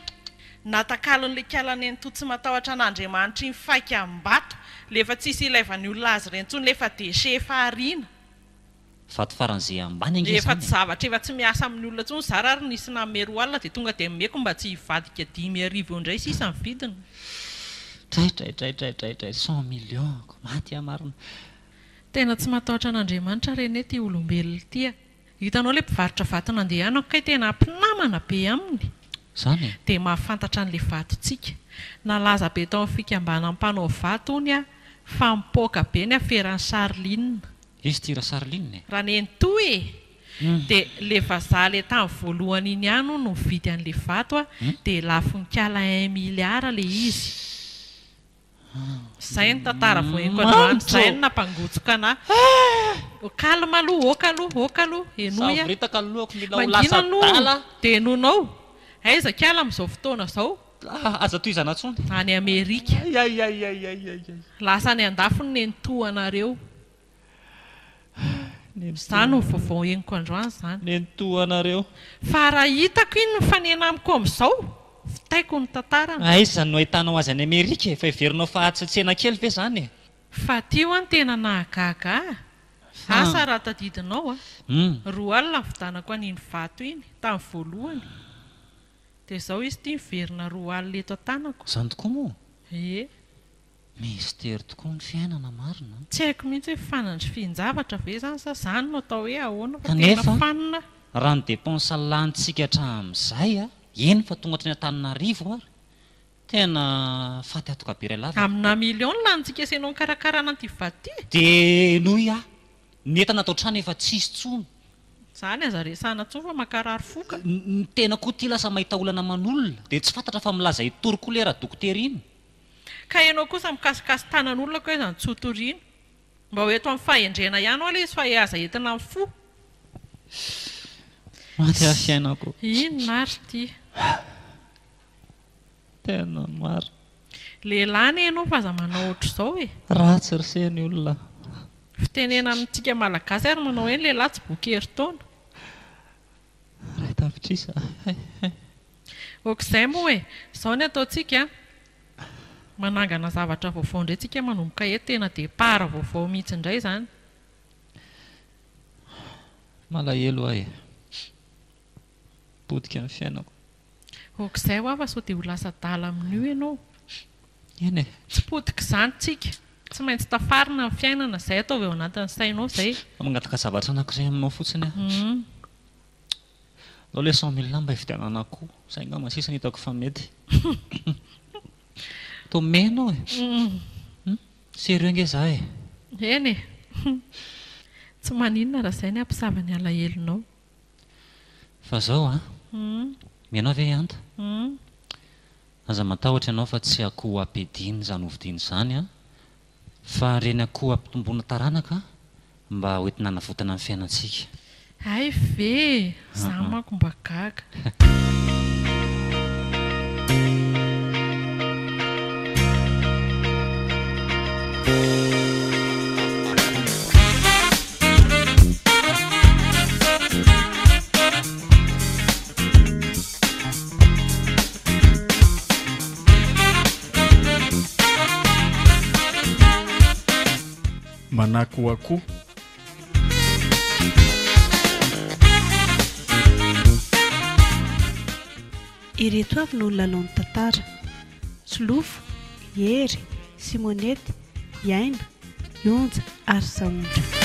Natakalon'ilay kiala nenitoa tsy matahotra an'Andriamanitra iny faikam-bato, le efa tsisy ilaivan'ny olona azy ireny intsony, le efa déchet efa ariana. Vato faran'izay ambany ange Efa izany tsy e. zavatra efa tsy miasa amin'ny olona intsony, zara ary nisy nanome 20 alina dia tonga dia nomeko mba tsy hivadika 5000 eo indray sisa ny vidiny. Dray dray dray dray dray dray 100 millions ko maty aho marina. Tena tsy matahotra an'Andriamanitra René ity olombelona ity a! Hitanao ilay mpivarotra vato nandehanako kay tena mpinamana be aminy. Zany e? Dia mahafantatra an'ilay vatontsika. Nalaza be tao amin'ny fikambanan'ny mpanao vato hono aho fa mipoaka be ny aferan'i Charline. Iza ity Ra-Charline e? Ranenitoa e! Dia ilay vazaha ilay tamin'ny voalohany iny ihany hono no nividy an'ilay vato a, dia lafon'ny kala un milliard ilay izy. Izay ny tantara voahenoko androany, izay no nampangotsoka anah. Calme aloha, ok aloha, ok aloha, henoy aho. Savoritaka ny lohako, mila ho lasa Mangina aloha adala. dia henoinao. Aiza kala amin'izao fotoana izao? Aza tohizana intsony. Any Amerika. Lasa any andafy ny nenitoanareo. Izany no vaovao henoko androany izany. Nenitoanareo. Fa raha hitako iny mifanena amiko amin'izao, vitaiko ny tantarany. Aiza no ahitanao azy any Amerika e? Fa heverinao fa atsy tsena kely ve izany e? Fa ty hoa no tena nahagaga ahy. Asa raha tadidinao a. 20 nividanako an'iny vato iny, tamin'ny voalohany. Dia izao izy ity miverina 20 eto an-tanako. Izany tokoa moa? Ie. Mistery tokoa ny fiainana marina an! Tsy haiko mihitsy hoe fanandrifian-javatra ve izany sa izany no atao hoe ahoana fa tena Kanefa fanina. raha ny dépense lanintsika hatramin'izay a, eny fa tonga hatrany Antananarivo ary, tena faty antoka be iray lava e. Amina million no lanintsika sy ianao nikarakarana an'ity vady ity e! Dia henoy aho, ny entana ato an-trano efa tsisy intsony. Izany aza resahana intsony fa mankarary fo ka. Ny tena koa ity lasa mahita olana aman'olona, dia tsy fantatra fa milaza hitory koa ilay radokotera iny. Ka ianao kosa mikasikasi-tanan'olona koa aiza no tsy ho toriana. Mba ho eto amin'ny fahendrena ihany ho'a ilay izy fa aza entina amin'ny fo. Maty aho fiainako. Inona ary ity? Tena marina. Lehilahy anie ianao fa aza manao ohatr'izao e. Ratsy ry se ny olona. Fitenena amintsika malagasy ary manao hoe ny lehilahy tsy boky herintaona. 1 tapitrisa hay hay. Ok izay moa e! Izao ny ataontsika an! Manangana zavatra vaovao indray tsika manomboka eto, tena départ vaovao mihitsy indray izany. Malahelo aho e! Potika ny fiainako. Ok izay hoa fa sao dia ho lasa adala amin'io ianao. Eny e! Tsy potika izany tsika. Tsy maintsy tafarina ny fiainana, izay ataovy ao anatin'ny sainao izay. Fa mangataka zavatra anankiray aminao fotsiny aho. Aleo ilay 100 mille mba hividianana akoho, izay angamba sisa no hitako fa mety. Toa mena aho e! Sérieux ange za e! Eny e! Tsy maninona raha izay ny hampisava ny alahelonao. Fa zao an! Mianao ve i Anta? Aza matahotra ianao fa tsy akoho ampiadiana izany hovidiana izany an! Fa ireny akoho ampitomboana taranaka mba ho entina hanavotana ny fiainantsika. Hay ve e! Za manko mba gaga. Manakoako. Ireto avy no lalaon'ny tantara, Solofo, Hery, Simonety, Iaina, Ionja ary Sahondra.